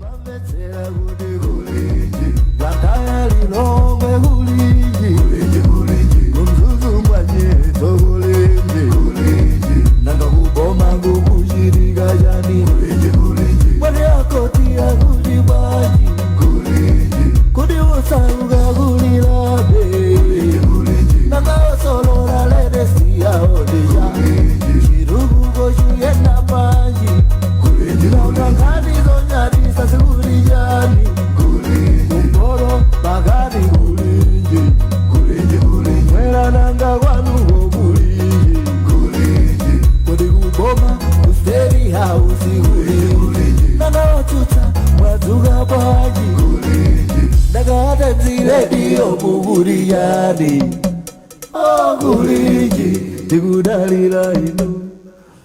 Kumamvetsera kuti kulinji, Blantyre, Lilongwe kulinji, kuMzuzu mwanyeto kulinji, nanga kuboma kukuchitika chani? Mwani akoti akuti bwanji? Kuti usauka kulilabe, nanga osolola ledesiyaodija chitukuko chiyenda panji? Nanga nkhani zonyadisa zikuti chani? Kumporo pakati kulinji, mwera nanga kwanuko kulinji? Kodi kuboma ku State House kulinji? Nanga otsutsa mwadzuka bwanji? Ndakatadzire radio kukuti chani? Okulinji, tikudalira inu,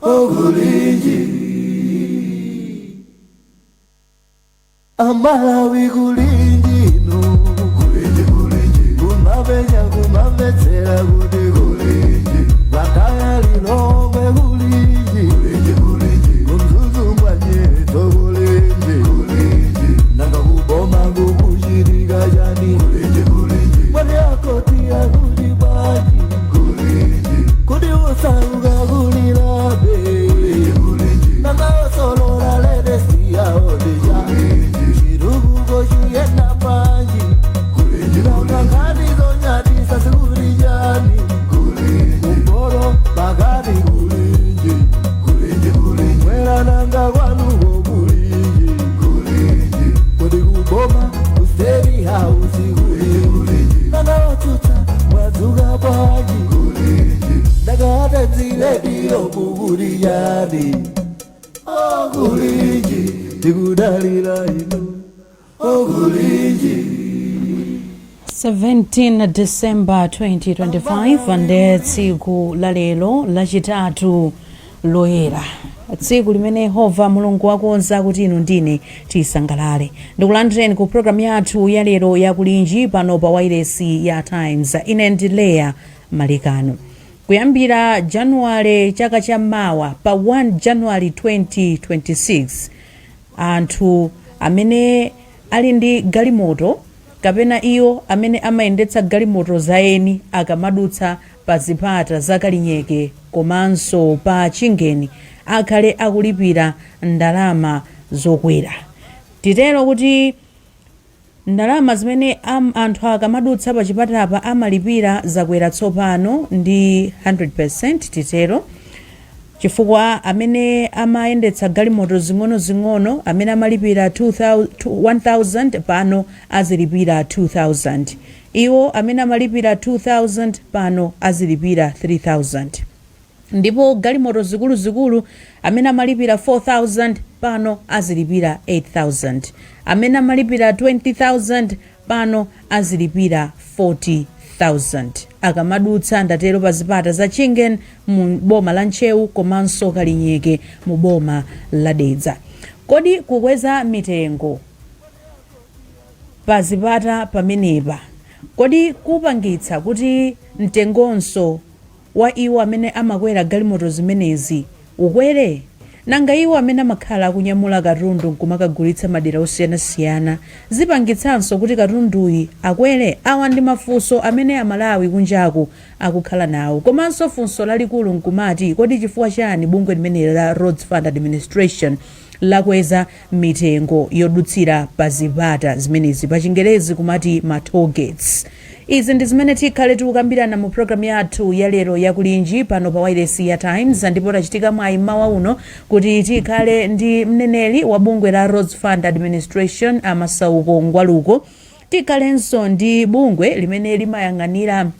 okulinji. Amalawi kulinji inu? Kumapenya kumamvetsera kuti kulinji, Blantyre, Lilongwe kulinji, kuMzuzu mwanyeto kulinji, nanga kuboma kukuchitika chani? Mwani akoti akuti bwanji? Kuti usauka kulilabe, nanga osolola ledesiyaodija chitukuko chiyenda panji? Nanga nkhani zonyadisa zikuti chani? Kumporo pakati kulinji, mwera nanga kwanuko kulinji? Kodi kuboma ku State House kulinji? Nanga otsutsa mwadzuka bwanji? Ndakatadzire radio kukuti chani? Okulinji, tikudalira inu, okulinji. 17 December 2025 ndiye tsiku la lero, Lachitatu Loyera, tsiku limene Yehova Mulungu wakonza kuti inu ndine tisangalale. Ndikulandireni ku programu yathu ya lero yakulinji pano pa wailesi ya Times. Ine ndi Leya Malikano. Kuyambira Januwale chaka cha mawa, pa 1 January 2026, anthu amene ali ndi galimoto kapena iwo amene amayendetsa galimoto zaeni akamadutsa pa zipata za Kalinyeke komanso pa Chingeni akhale akulipira ndalama zokwera. Titero kuti ndalama zimene anthu akamadutsa pa chipatapa amalipira zakwera tsopano ndi 100%. Titero chifukwa amene amayendetsa galimoto zing'ono-zing'ono amene amalipira 2000 1000 pano azilipira 2000. Iwo amene amalipira 2000 pano azilipira 3000, ndipo galimoto zikuluzikulu amene amalipira 4000 pano azilipira 8000, amene amalipira 20,000 pano azilipira 40,000 akamadutsa, ndatero, pa zipata za Chingen mu boma la Ntcheu komanso Kalinyeke mu boma la Dedza. Kodi kukweza mitengo pa zipata pamenepa kodi kupangitsa kuti mtengonso wa iwo amene amakwera galimoto zimenezi ukwere? Nanga iwo amene amakhala akunyamula katundu nkumakagulitsa madera osiyanasiyana, zipangitsanso kuti katunduyi akwere? Awa ndi mafunso amene Amalawi kunjaku akukhala nawo. Komanso funso lalikulu nkumati, kodi chifukwa chani bungwe limeneli la Roads Fund Administration lakweza mitengo yodutsira pa zipata zimenezi, pa Chingerezi kumati ma toll gates? Izi ndi zimene tikhale tikukambirana mu programu yathu ya lero yakulinji pano pa wailesi ya Times. Ndipo tachitika mwayi mmawa uno kuti tikhale ndi mneneri wa bungwe la Roads Fund Administration, Amasauko Ngwaluko. Tikhalenso ndi bungwe limene limayang'anira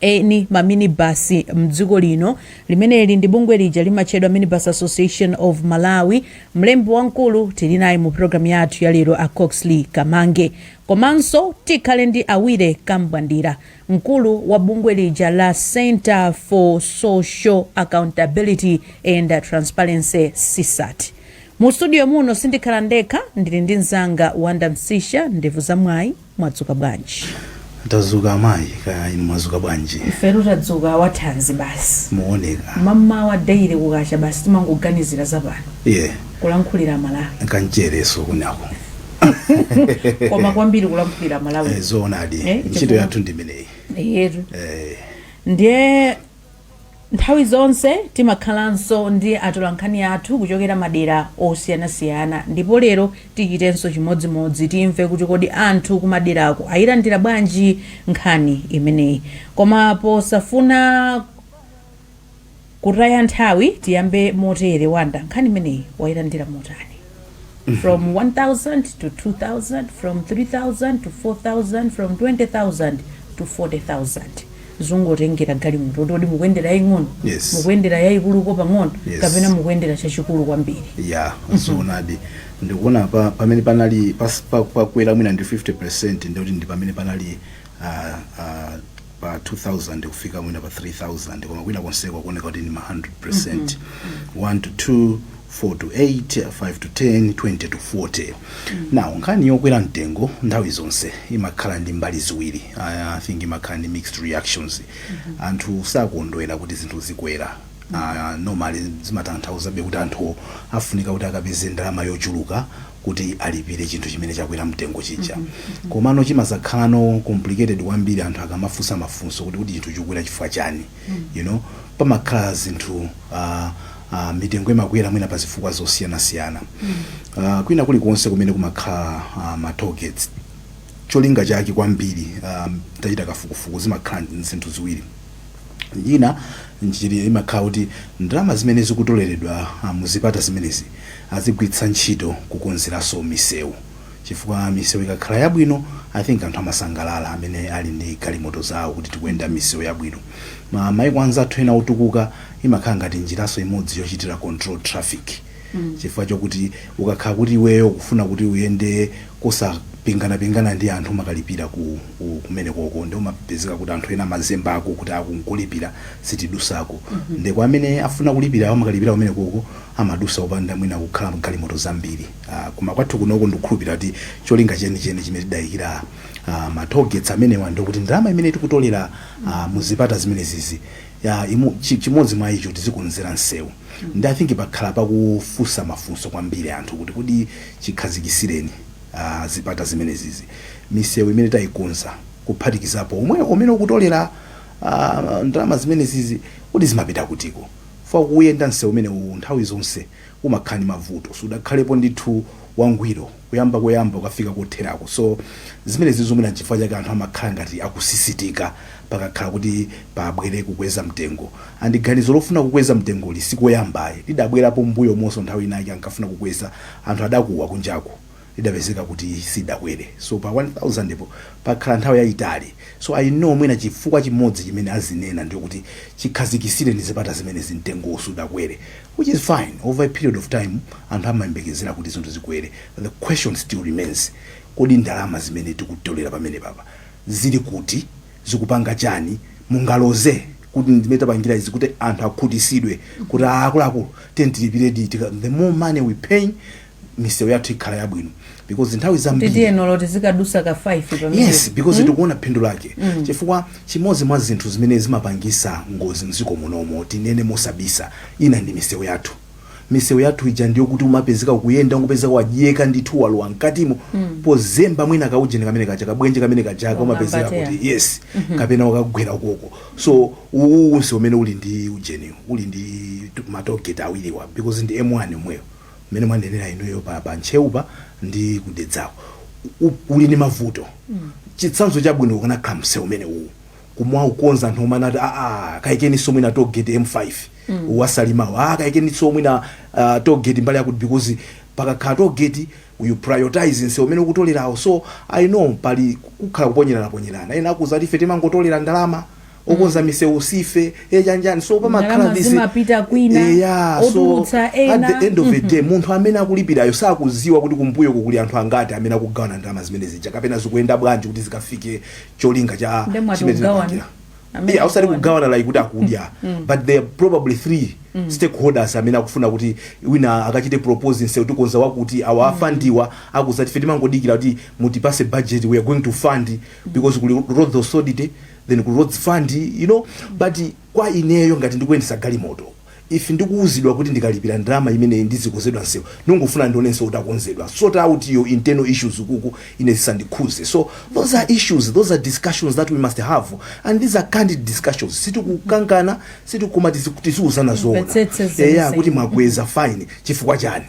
eni maminibasi mdziko lino. Limeneli ndi bungwe lija limatchedwa Minibus Association of Malawi. Mlembi wamkulu tili naye mu programu yathu ya lero, a Coxley Kamange. Komanso tikhale ndi Awire Kambwandira, mkulu wa bungwe lija la Center for Social Accountability and Transparency, CSAT. Mu studio muno sindikhala ndekha, ndili ndi mzanga Wanda Msisha, ndevu za mwayi. Mwadzuka bwanji? Tadzuka amayi, kaya inu mwadzuka bwanji? Ifetu tadzuka wathanzi basi. Muoneka. Mammawa daily kukacha basi timangoganizira zapano, kulankhulira Malawi. Kanchereso kunako. Koma kwambiri kulankhulira Malawi. Zoonadi. Ntchito yathu ndi imeneyi. Yetu. Ndiye nthawi zonse timakhalanso ndi atolankhani athu kuchokera madera osiyanasiyana, ndipo lero tichitenso chimodzimodzi, timve kuti kodi anthu kumaderako ayilandira bwanji nkhani imeneyi. Koma posafuna kutaya nthawi, tiyambe motere. Wanda, nkhani imeneyi wayilandira motani, from 1000 to 2000, from 3000 to 4000, from 20,000 to 40,000? Zungotengera galimoto kuti mukuyendera yaying'ono, mukuyendera yayikuluko pang'ono, kapena mukuyendera chachikulu kwambiri. Ya, zoonadi. Ndikuona pamene panali pakwera mwina ndi 50%, ndikuti ndi pamene panali pa 2000 kufika mwina pa 3000, koma kwina konseko kuoneka kuti ndi ma 100%, 1 to 2, 4 to 8, 5 to 10, 20 to 40. Now, nkhani yokwera mtengo nthawi zonse imakhala ndi mbali ziwiri. I think imakhala ndi mixed reactions. Anthu sakondwera kuti zinthu zikwera. Normally zimatanthauzabe kuti anthu afunika kuti akapeze ndalama yochuluka kuti alipire chinthu chimene chakwera mtengo chija. Komano chimazakhalano complicated kwambiri anthu akamafunsa mafunso kuti chinthu chikukwera chifukwa chani. Pamakhala zinthu, mitengo imakwera mwina pa zifukwa zosiyanasiyana. Kwina kulikonse kumene kumakhala ma toll gates, cholinga chake kwambiri, tachita kafukufuku, zimakhala zinthu ziwiri. Ina njira imakhala kuti ndalama zimene zikutoleredwa muzipata zimenezi azigwiritsa ntchito kukonzeranso misewu, chifukwa misewu ikakhala yabwino, I think anthu amasangalala amene ali ndi galimoto zawo kuti tikuyenda misewu yabwino. Maiko anzathu ena otukuka, imakhala ngati njiraso imodzi yochitira control traffic, chifukwa chokuti ukakhala kuti iweyo kufuna kuti uyende kosapinganapingana ndi anthu, umakalipira kumene koko, ndi umapezeka kuti anthu ena amazembako kuti akunkulipira sitidusako. Ndeko amene afuna kulipira amakalipira kumene koko, amadusa opanda mwina kukhala galimoto zambiri. Koma kwathu kunoko ndikukhulupirira kuti cholinga chenicheni chimene tidayikira ma toll gates amenewa ndikuti ndalama imene tikutolera muzipata zimenezizi ya chimodzi mwa icho tizikonzera msewu. Ndi I think pakhala pakufunsa mafunso kwambiri anthu kuti kodi chikhazikisireni zipata zimenezizi, misewu imene tayikonza, kuphatikizapo omwe umene ukutolera ndalama zimenezizi, kuti zimapita kutiko? Fa kuyenda msewu umene uwu nthawi zonse umakhala ndi mavuto, sudakhalepo ndithu wangwiro kuyamba kuyamba ukafika kotherako. So zimenezi zomwe nchifukwa chake anthu amakhala ngati akusisitika pakakhala kuti pabwere kukweza mtengo. And ganizo lofuna kukweza mtengoli sikoyambayi, lidabwerapo mbuyo monso. Nthawi inake ankafuna kukweza, anthu adakuwa kunjaku, lidapezeka kuti sidakwere. So pa 1000 po pakhala nthawi yayitali. So I know mwina chifukwa chimodzi chimene azinena ndiyokuti chikhazikisire ndi zipata zimene mtengo sudakwere, which is fine. Over a period of time anthu amayembekezera kuti zinthu zikwere, but the question still remains: kodi ndalama zimene tikutolera pamene papa zili kuti? Zikupanga chani? Mungaloze kuti ndimene tapangira izi kuti anthu akhutisidwe kuti akuluakulu tilipire di the more money we pay, misewu yathu ikhala yabwino, because nthawi zambiri titiyenolo tizikadusa ka 5 pamene. Yes, because tikuona phindu lake, chifukwa chimodzi mwa zinthu zimene zimapangisa ngozi mdziko munomo, tinene mosabisa, ina ndi misewu yathu. Misewu yathu ija ndiyo kuti umapezeka kuyenda, ungopezeka wadyeka ndithu, walowa mkatimo pozemba mwina kaujeni kamene kaja, kabwenje kamene kajaka, umapezeka Wambateya. kuti yes, kapena wakagwera ukoko. So uwu umene uli ndi ujeni, uli ndi ma tollgate awiriwa, because ndi M1 omweyo mmene mwanenera inuyo pa Ntcheupa ndi kudedzako, uli ndi mavuto. Chitsanzo chabwino ukanakhala msewu umene uwu kumwaukonza, anthu omanati aa, kaikeniso mwina tollgate M5 wasalimawo, kaikeniso mwina tollgate mbali yakuti, because pakakhala tollgate you prioritize msewu umene ukutolerawo. So I know pali kukhala kuponyerana-ponyerana. Ena akuza kuti ife timangotolera ndalama, okonza misewu sife, chanjani. So pamakhala Ndalama zimapita kwina, yeah, so otulutsa ena. At the end of the day munthu amene akulipirayo sakuziwa kuti kumbuyo kuli anthu angati amene akugawana ndalama zimene zija, kapena zikuyenda bwanji kuti zikafike cholinga cha Nde mwati chimene kugawana. tinapangira. Amene Yeah, osati akugawana. kugawana like kuti akudya, but there are probably three stakeholders amene akufuna kuti wina akachite propose nsewu tikonza wakuti, awa afandiwa akuzati ife timangodikira kuti mutipase budget, we are going to fund, because kuli Roads Authority, then kuli Roads Fund. But kwa ineyo ngati ndikuyendesa galimoto, If ndikuwuzidwa kuti ndikalipira ndalama imeneyi ndizikonzedwa msewu, ndingofuna ndionenso utakonzedwa. Sort out your internal issues kuku, ine zisandikhuze. So those are issues, those are discussions that we must have, and these are candid discussions. Sitikukangana, sitikuma, tiziuzana zoona. Mvetsetse zense. Eya, kuti mwakweza, fine, chifukwa chani?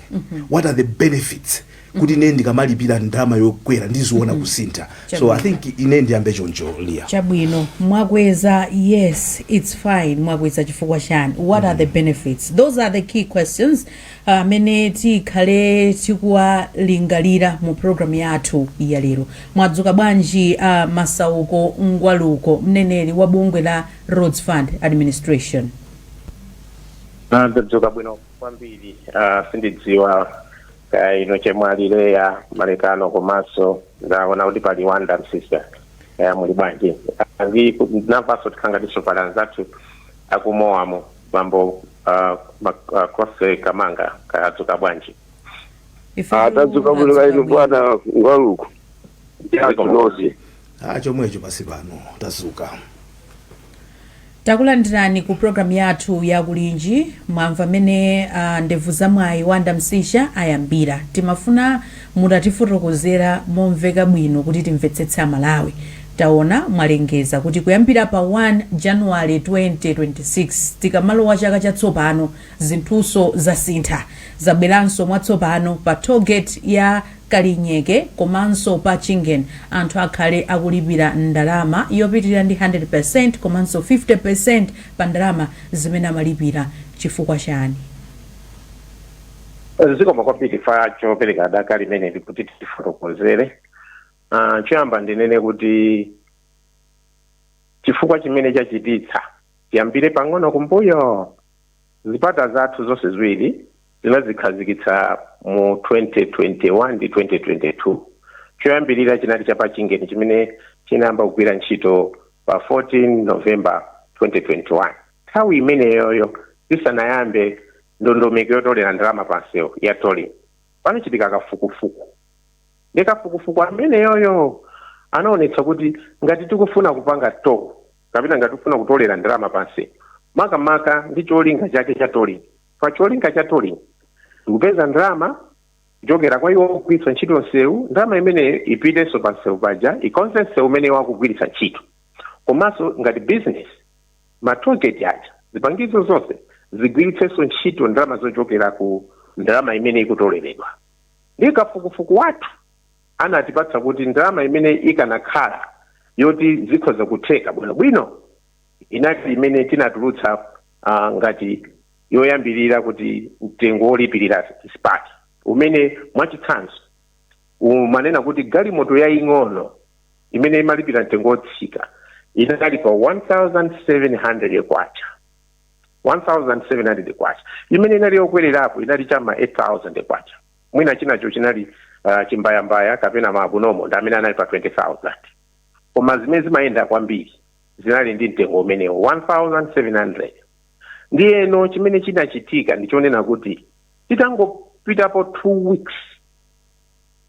What are the benefits kuti ine ndikamalipira ndalama yokwera ndiziona kusintha? So I think ine ndiyambe choncho, Leah. Chabwino, mwakweza, yes, it's fine. Mwakweza chifukwa chani? What are the benefits? Those are the key questions amene tikhale tikuwalingalira mu programu yathu ya lero. Mwadzuka bwanji, Masauko Ngwaluko, mneneri wa bungwe la Roads Fund Administration? Ndadzuka bwino kwambiri. Sindidziwa kaya ino chemwali Leya Malekano, komanso ndaona kuti pali Wanda Msisa, kaya muli bwanji? Ndi namvanso tikhangatinso pali anzathu akumowamo, bambo Kose Kamanga, kaya adzuka bwanji? Ife Tadzuka bwino kaino, bwana Ngwaluko, yathu nonse. Ah, chomwecho, pasi pano tazuka. Takulandirani ku programu yathu ya Kulinji. Mwamva mmene ndevu zamwayi Wanda Msisha ayambira. Timafuna mutatifotokozera momveka bwino kuti timvetsetse Amalawi. Taona mwalengeza kuti kuyambira pa 1 January 2026, tikamalowa chaka chatsopano, zinthuso zasintha, zabweranso mwatsopano. Pa tollgate ya Kalinyeke komanso pa Chingen, anthu akhale akulipira ndalama yopitirira ndi 100% komanso 50% pa ndalama zimene amalipira. Chifukwa chani? Zikoma kwambiri fa chopereka daka limene kuti tifotokozere. Choyamba ndinene kuti chifukwa chimene chachititsa, tiyambire pang'ono kumbuyo. Zipata zathu zonse ziwiri tinazikhazikitsa mu 2021 ndi 2022. Choyambirira chinali chapachingeni, chimene chinayamba kugwira ntchito pa 14 November 2021. Nthawi imeneyoyo tisanayambe ndondomeko yotolera ndalama pansewu ya tolling, panachitika kafukufuku. Ndi kafukufuku ameneyoyo anaonetsa kuti ngati tikufuna kupanga toll kapena ngati tikufuna kutolera ndalama pansewu, makamaka ndi cholinga chake cha tolling, pa cholinga cha tolling ndikupeza ndalama kuchokera kwa iwo kugwiritsa ntchito msewu, ndalama imeneyo ipitenso pa msewu paja, ikonze msewu umene wakugwiritsa ntchito, komanso ngati business, ma tollgate aja, zipangizo zonse zigwiritsenso ntchito ndalama zochokera ku ndalama imene ikutoleredwa. Ndi kafukufuku wathu anatipatsa kuti ndalama imene ikanakhala yoti zikhoza kutheka bwinobwino inali imene tinatulutsa ngati yoyambirira, kuti mtengo wolipirira zipata umene mwachitsanzo umanena kuti galimoto yaying'ono imene imalipira mtengo wotsika inali pa 1700 kwacha, 1700 kwacha. Imene inali yokwererapo inali chama 8000 kwacha. Mwina chinacho chinali chimbayambaya kapena maabunomo, ndi amene anali pa 20,000. Koma zimene zimayenda kwambiri zinali ndi mtengo umenewo, 1700. Ndiyeno chimene chinachitika ndichonena kuti titangopitapo 2 weeks,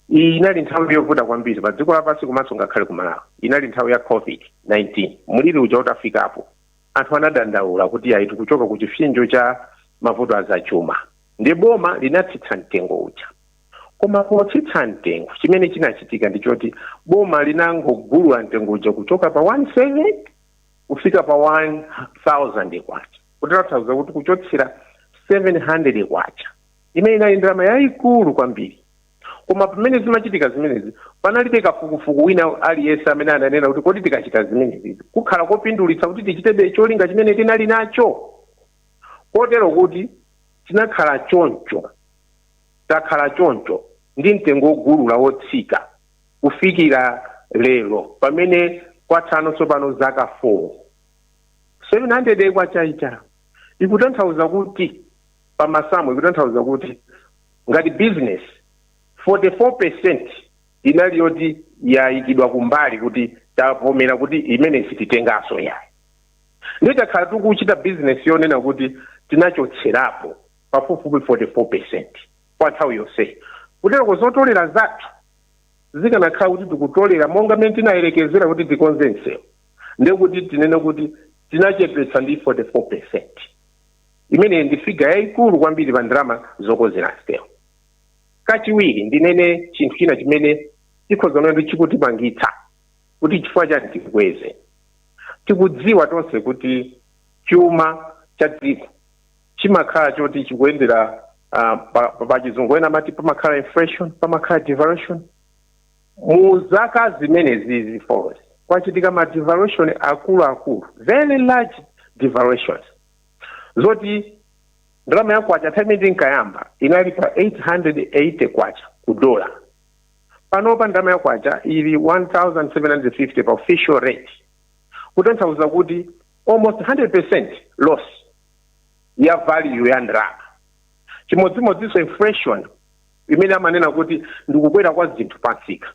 iyi inali nthawi yovuta kwambiri pa dziko lapansi komanso ngakhale ku Malawi, inali nthawi ya COVID-19, muliri uja utafikapo. Anthu anadandaula kuti ayi, tikuchoka ku chipsinjo cha mavuto azachuma. Ndi boma linatsitsa mtengo uja. Koma potsitsa mtengo, chimene chinachitika ndichoti boma linangogulula mtengo uja kuchoka pa 17 kufika pa 1000 kwacha, kutanthauza kuti kuchotsera 700 kwacha, imene inali ndalama yayikulu kwambiri. Koma pamene zimachitika zimenezi, panalibe kafukufuku wina aliyense amene ananena kuti kodi tikachita zimenezi kukhala kopindulitsa kuti tichitebe cholinga chimene tinali nacho? Kotero kuti tinakhala choncho, takhala choncho ndi mtengo wogulula wotsika kufikira lero, pamene kwatsala tsopano zaka 4. 700 kwacha ija ikutanthauza kuti pamasamu, ikutanthauza kuti ngati business, 44% inali yoti yayikidwa kumbali kuti tavomera kuti imene sititenganso yayi. Ndiye takhala tikuchita business yonena kuti tinachotserapo pafupifupi 44% kwa nthawi yonseyi. Kutero zotolera zathu zikanakhala kuti tikutolera monga mmene tinayerekezera kuti tikonze msewu, ndiye kuti tinene kuti tinachepetsa ndi 44%. Imene ndi figure yayikulu kwambiri pa ndalama zokonzera msewu. Kachiwiri, ndinene chinthu china chimene tikhoza kunena kuti chikutipangitsa kuti chifukwa chani tikweze. Tikudziwa tonse kuti chuma cha dziko chimakhala choti chikuyendera pa chizungu ena amati pamakhala inflation, pamakhala devaluation. Mu zaka zimene zizi four kwachitika ma devaluation akuluakulu, very large devaluations, zoti ndalama ya kwacha nthawi imene tinkayamba inali pa 880 kwacha ku dola. Panopa ndalama ya kwacha ili 1750 pa official rate, kutanthauza kuti almost 100% loss ya value ya ndalama. Chimodzimodzinso inflation, imene amanena kuti ndikukwera kwa zinthu pamsika,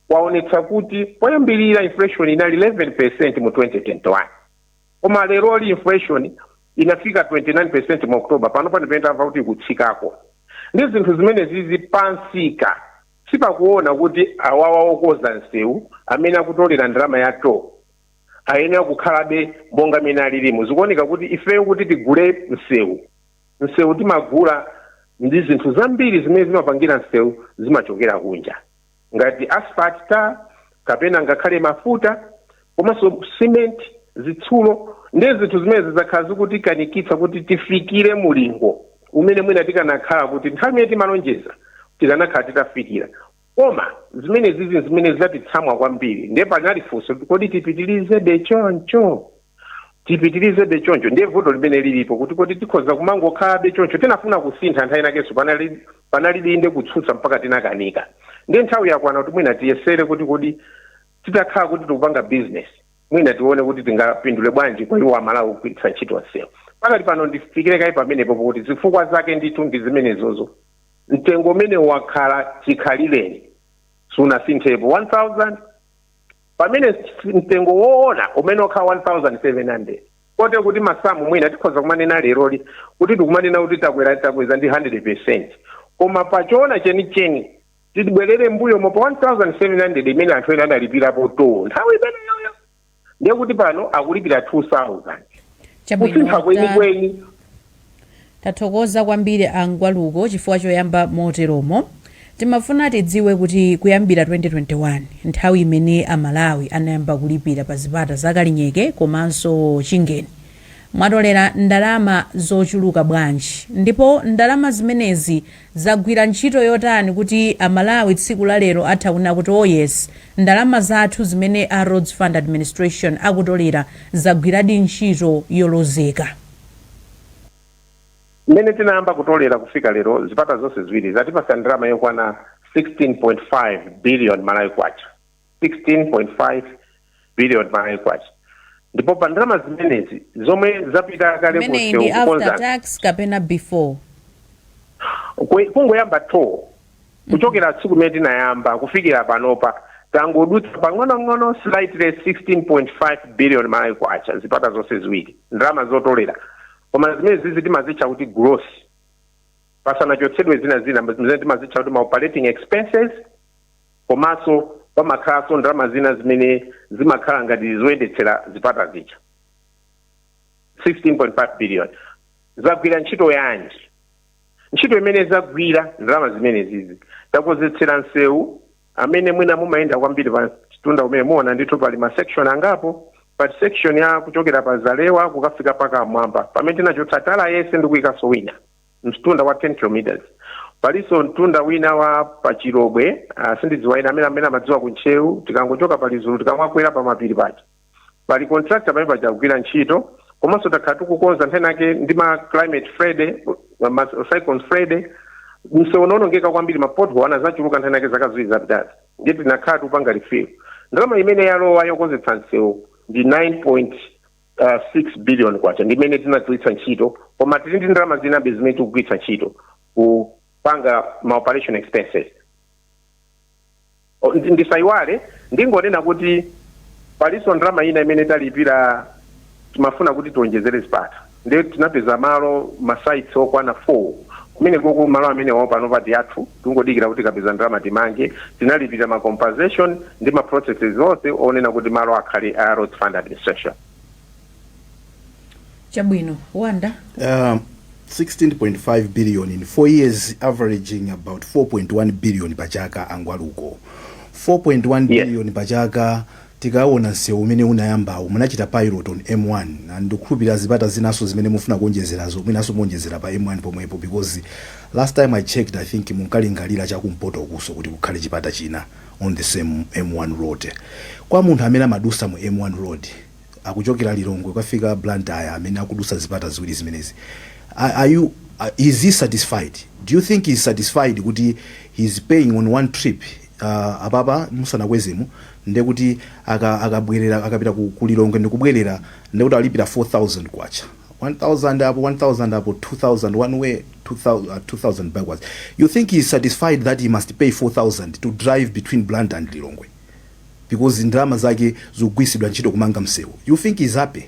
kwaonetsa kuti poyambirira inflation inali 11% mu 2021, koma leroli inflation inafika 29% mu October. Pano panipene tamva kuti ikutsikako. Ndi zinthu zimene zizi pamsika sipakuona kuti awawa okoza msewu amene akutolera ndalama ya toll ayenera kukhalabe monga mene alilimu. Zikuoneka kuti ifeyo kuti tigule msewu, msewu timagula ndi zinthu zambiri zimene zimapangira msewu zimachokera kunja, ngati asphalt tar kapena ngakhale mafuta, komanso cement, zitsulo. Ndi zinthu zimene zidzakhala zikutikanikitsa kuti tifikire mulingo umene mwina tikanakhala kuti nthawi imene timalonjeza tikanakhala titafikira. Koma zimene zizi zimene zatitsamwa kwambiri. Ndiye panali funso: kodi tipitirizebe choncho? Tipitirizebe choncho? Ndiye vuto limene lilipo kuti kodi tikhoza kumangokhalabe choncho? Tinafuna kusintha nthawi inakenso, panali inde kutsutsa mpaka tinakanika. Ndiye nthawi yakwana kuti mwina tiyesere kuti kodi titakhala kuti tikupanga business, mwina tione kuti tingapindule bwanji kwa iwo Amalawi kugwiritsa ntchito msewu. Pakati pano ndifikire kayi pamenepo, kuti zifukwa zake ndithu ndi zimenezozo. Mtengo umene wakhala chikhalireni sunasinthepo, 1000, pamene mtengo woona umene wakhala 1700, kote kuti masamu mwina tikhoza kumanena leroli kuti tikumanena kuti takwera, takweza ndi 100%, koma pachoona chenicheni tibwerere mbuyo mo pa 1700 imene anthu ena analipirapo toll nthawi imeneyoyo, ndiye kuti pano akulipira 2000. Kusintha kwenikweni. Tathokoza kwambiri Angwaluko chifukwa choyamba moteromo. Timafuna tidziwe kuti kuyambira 2021, nthawi imene Amalawi anayamba kulipira pa zipata za Kalinyeke komanso Chingeni, mwatolera ndalama zochuluka bwanji, ndipo ndalama zimenezi zagwira ntchito yotani kuti Amalawi tsiku la lero atha kunena kuti, "Oh yes, ndalama zathu zimene a Roads Fund Administration akutolera zagwiradi ntchito yolozeka"? Mmene tinayamba kutolera kufika lero, zipata zonse ziwiri zatipasa ndalama yokwana 16.5 billion Malawi kwacha, 16.5 billion Malawi kwacha. Ndipo pa ndalama zimenezi zomwe zapita kale Imeneyi ndi after tax kapena before? Kungoyamba toll, kuchokera tsiku limene tinayamba kufikira panopa, tangodutsa pang'onong'ono, slightly, 16.5 billion Malawi kwacha, zipata zonse ziwiri, ndalama zotolera. Koma zimene zizi timazitcha kuti gross, pasanachotsedwe zina zina zimene timazitcha kuti ma operating expenses, komanso pamakhalanso ndalama zina zimene zimakhala ngati zoyendetsera zipata zija. 16.5 billion zagwira ntchito yanji? Ntchito imene zagwira ndalama zimene zizi, takonzetsera msewu amene mwina mumayenda kwambiri pa mtunda umene muona ndithu pali ma section angapo. Pa section ya kuchokera pa Zalewa kukafika paka Mwamba, pamene tinachotsa tala yense ndi kuyikanso wina, mtunda wa 10 kilometers. Palinso mtunda wina wa Pachirobwe, sindidziwa ina amene amadziwa kuntchewu, tikangochoka pa Lizulu, tikamakwera pa mapiri paja, pali contractor pamene paja kugwira ntchito. Komanso takhala tikukonza nthena yake ndi ma climate Freddy, ma Cyclone Freddy, msewu unaonongeka kwambiri, ma pothole anazachuluka nthena yake zaka 2 zapitazi, ndiye tinakhala tikupanga refill. Ndalama imene yalowa yokonzetsa msewu ndi 9.6 billion kwacha, ndi imene tinagwiritsa ntchito. Koma tili ndi ndalama zinabe zimene tikugwiritsa ntchito kupanga ma operation expenses. Ndisayiwale, ndingonena kuti palinso ndalama ina imene talipira. Timafuna kuti tionjezere zipata, ndiye tinapeza malo, ma sites okwana 4 kumene koko. Malo amene wawo pano pati athu, tingodikira kuti kapeza ndalama timange. Tinalipira ma compensation ndi ma processes onse onena kuti malo akhale a Roads Fund Administration. Chabwino, Wanda. 16.5 billion in 4 years, averaging about 4.1 billion pachaka. Angwaluko, 4.1 billion pachaka. Tikaona msewu umene unayambawo, munachita pilot on M1, and ndikukhulupirira zipata zinaso zimene mufuna kuonjezerazo, mwinaso muonjezera pa M1 pomwepo, because last time I checked, I think munkalingalira chakumpoto kuso kuti kukhale chipata china on the same M1 road. Kwa munthu amene amadusa mu M1 road akuchokera Lilongwe kukafika Blantyre, amene akudusa zipata ziwiri zimenezi, are you is he satisfied? Do you think he's satisfied kuti he's paying on one trip, apapa musanakwezemo, ndekuti akabwerera, akapita ku Lilongwe ndikubwerera, ndekuti alipira 4000 kwacha, 1000 apo, 1000 apo, 2000 one way, 2000, 2000 backwards? You think he's satisfied that he must pay 4000 to drive between Blantyre and Lilongwe because ndalama zake zikugwiritsidwa ntchito kumanga msewu? You think he's happy?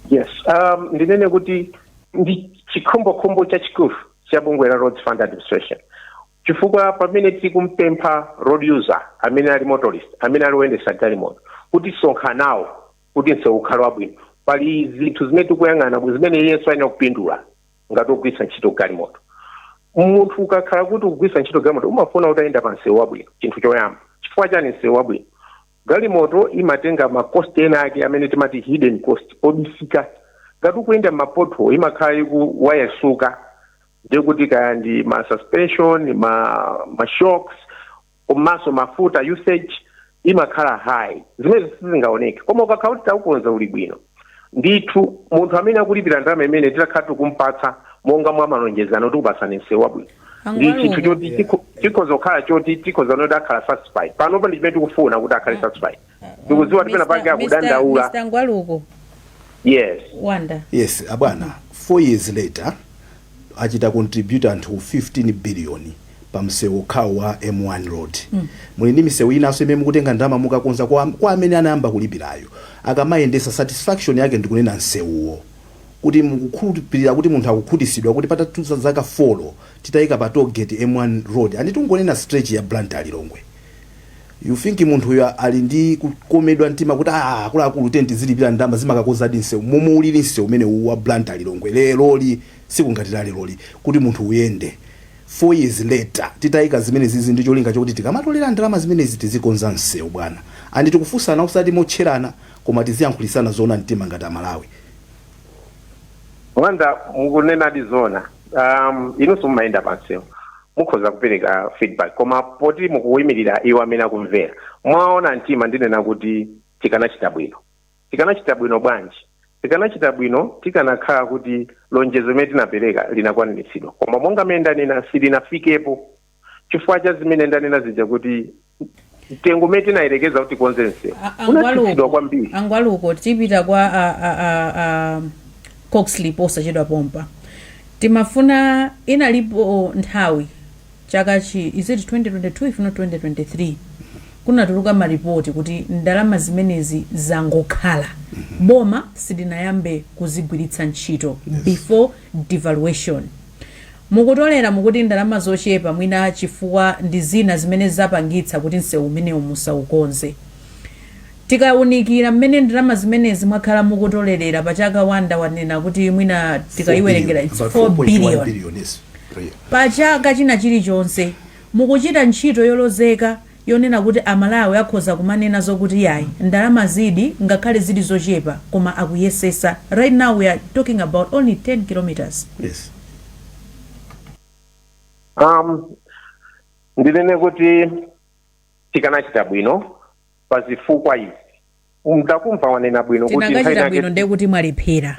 Yes, ndinene kuti ndi chikhumbokhumbo chachikulu cha bungwe la Roads Fund Administration, chifukwa pamene tikumpempha road user amene ali motorist, amene ali woyendesa galimoto, kuti sonkha nawo kuti msewu ukhale wabwino, pali zinthu zimene tikuyang'ana zimene iyenso ayenera kupindula ngati ogwiritsa ntchito galimoto. Munthu ukakhala kuti ukugwiritsa ntchito galimoto, umafuna kuti ayenda pa msewu wabwino, chinthu choyamba. Chifukwa chani msewu wabwino? Galimoto imatenga ma cost ena ake amene timati hidden cost, obisika. Ngati ukuyenda ma pothole, imakhala ikuwayasuka, ndikuti kaya ndi ma suspension, ma shocks, komanso mafuta usage imakhala high, zimene sizingaoneke. Koma ukakhala kuti taukonza uli bwino ndithu, munthu amene akulipira ndalama imene titakhala tikumpatsa monga mwa malonjezano, tikupasani msewu wabwino, ndi chinthu choti chikhoza kukhala choti tikhoza noti akhala satisfied. Panopa ndi chimene tikufuna, kuti akhale satisfied. Ndikudziwa tipena pake akudandaula. Mr. Ngwaluko. Yes. Wanda. Yes, abwana, 4 years later achita contribute anthu 15 billion pa msewu okhawo wa M1 road. Muli ndi misewu inanso imene mukutenga ndalama mukakonza kwa amene anayamba kulipirayo akamayendesa, satisfaction yake ndikunena msewuwo, kuti mukukhulupirira kuti munthu akukhutisidwa kuti patatha zaka 4 titayika pa tollgate M1 road, and tingonena stretch ya Blantyre Lilongwe, you think munthu uyo ali ndi kukomedwa mtima kuti, ah, akuluakulu, tenti zilipira ndalama zimakakozadi msewu momwe ulili msewu umene uwu wa Blantyre Lilongwe leroli, sikungati leroli kuti munthu uyende 4 years later titayika zimene zizi ndi cholinga chokuti tikamatolera ndalama zimenezi tizikonza msewu? Bwana, and tikufunsana, usati motcherana, koma tiziyankhulisana zoona mtima ngati Amalawi. Wanda, mukunenadi zona. Inunso mumayenda pansewu, mukhoza kupereka feedback, koma poti mukuyimirira iwo amene akumvera, mwaona mtima ndinena kuti tikanachita bwino. Tikanachita bwino bwanji? Tikanachita bwino tikanakhala kuti lonjezo limene tinapereka linakwaniritsidwa, koma monga mmene ndanena, silinafikepo chifukwa cha zimene ndanena zija, kuti mtengo umene tinayerekeza kuti tikonze msewu unatsitsidwa kwambiri. Angwaluko, tipita kwa a Coxley posachedwa pompa. Timafuna, inalipo nthawi chakachi, is it 2022, if not 2023, kunatuluka maripoti kuti ndalama zimenezi zangokhala, boma silinayambe kuzigwiritsa ntchito before devaluation. Mukutolera, mukuti ndalama zochepa, mwina chifukwa ndi zina zimene zapangitsa kuti msewu umenewu musaukonze. Tikaunikira mmene ndalama zimenezi mwakhala mukutolerera pachaka, Wanda wanena kuti mwina tikayiwerengera it's About 4 4.1 billion billion, yes, per year. Pachaka china chilichonse mukuchita ntchito yolozeka yonena kuti Amalawi akhoza kumanena zokuti yayi, ndalama zidi ngakhale zili zochepa, koma akuyesesa. Right now we are talking about only 10 kilometers. Ndinene kuti tikanachita bwino pa zifukwa izi. Ndakumva wanena bwino kuti nthawi Tinakachita inake bwino, ndiye kuti mwalephera.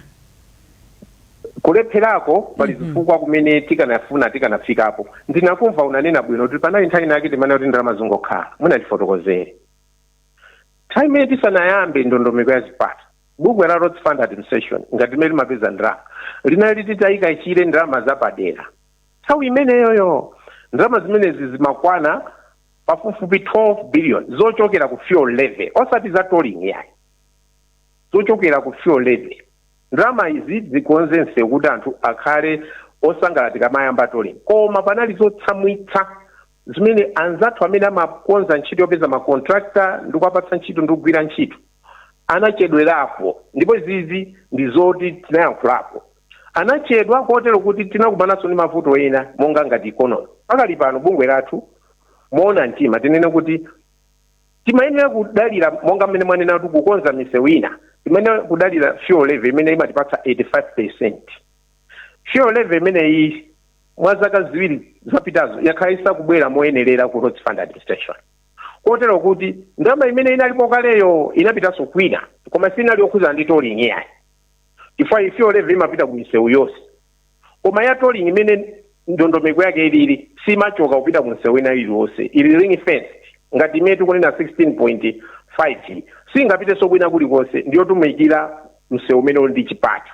Kulepherako pali zifukwa kumene tikanafuna tikanafikapo. Ndinakumva unanena bwino kuti panali nthawi inake timanena kuti ndalama zingokhala. Munatifotokozere nthawi imene tisanayambe ndondomeko ya zipata, bungwe la Roads Fund Administration ngati limene limapeza ndalama linali litayika chire ndalama zapadera. Nthawi imeneyoyo ndalama zimenezi zimakwana pafupifupi 12 billion zochokera ku fuel levy, osati za tolling yayi, zochokera ku fuel levy. Ndalama izi zikonze msewu kuti anthu akhale osangalala tikamayamba tolling. Koma panali zotsamwitsa zimene anzathu amene amakonza ntchito yopeza ma contractor ndi kuwapatsa ntchito ndi kugwira ntchito anachedwerapo, ndipo izizi ndi zoti tinayankhulapo. Anachedwa kotero kuti tinakumananso ndi mavuto ena monga ngati economy. Pakali pano bungwe lathu, moona mtima tinene kuti timayenera kudalira, monga mmene mwanena kuti kukonza misewu ina, timayenera kudalira fuel levy imene imatipatsa 85. Fuel levy imeneyi mwa zaka 2 zapitazo yakhala isakubwera moyenerera ku Roads Fund Administration, kotero kuti ndalama imene inalipo kaleyo inapitanso kwina, koma sinali yokhuzana ndi tolling yayi, chifukwa fuel levy imapita ku misewu yonse, koma ya tolling imene ndondomeko yake ilili simachoka kupita ku msewu ina iliyonse, ili ring fence. Ngati imene tikunena 16.5 singapitenso kwina kulikonse, ndiyotumikira msewu umene uli ndi chipata.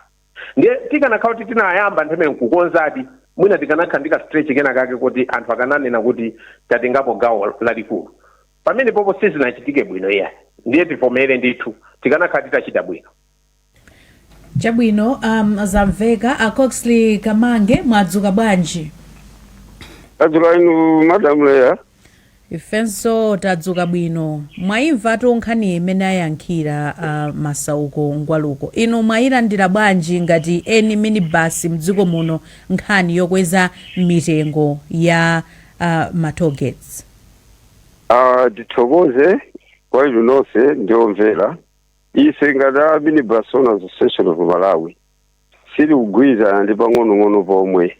Ndiye tikanakhala kuti tinayamba nthawi imene nkukonzadi, mwina tikanakhala ndi ka stretch kena kake kuti anthu akananena kuti tatengapo gawo lalikulu. Pamene popo sizinachitike bwino iyayi. Ndiye tivomere ndithu, tikanakhala titachita bwino. Chabwino, zamveka. A Coxley Kamange, mwadzuka bwanji? Adzuka inu, Madam Leya. Ifenso tadzuka bwino. Mwayimvatu nkhani imene ayankhira Masauko Ngwaluko. Inu mwayilandira bwanji ngati eni minibus mdziko muno nkhani yokweza mitengo ya ma tollgates? Tithokoze kwa inu nonse ndiomvera. Ife ngati a Minibus Owners Association of Malawi sitikugwirizana ndi pang'onong'ono pomwe,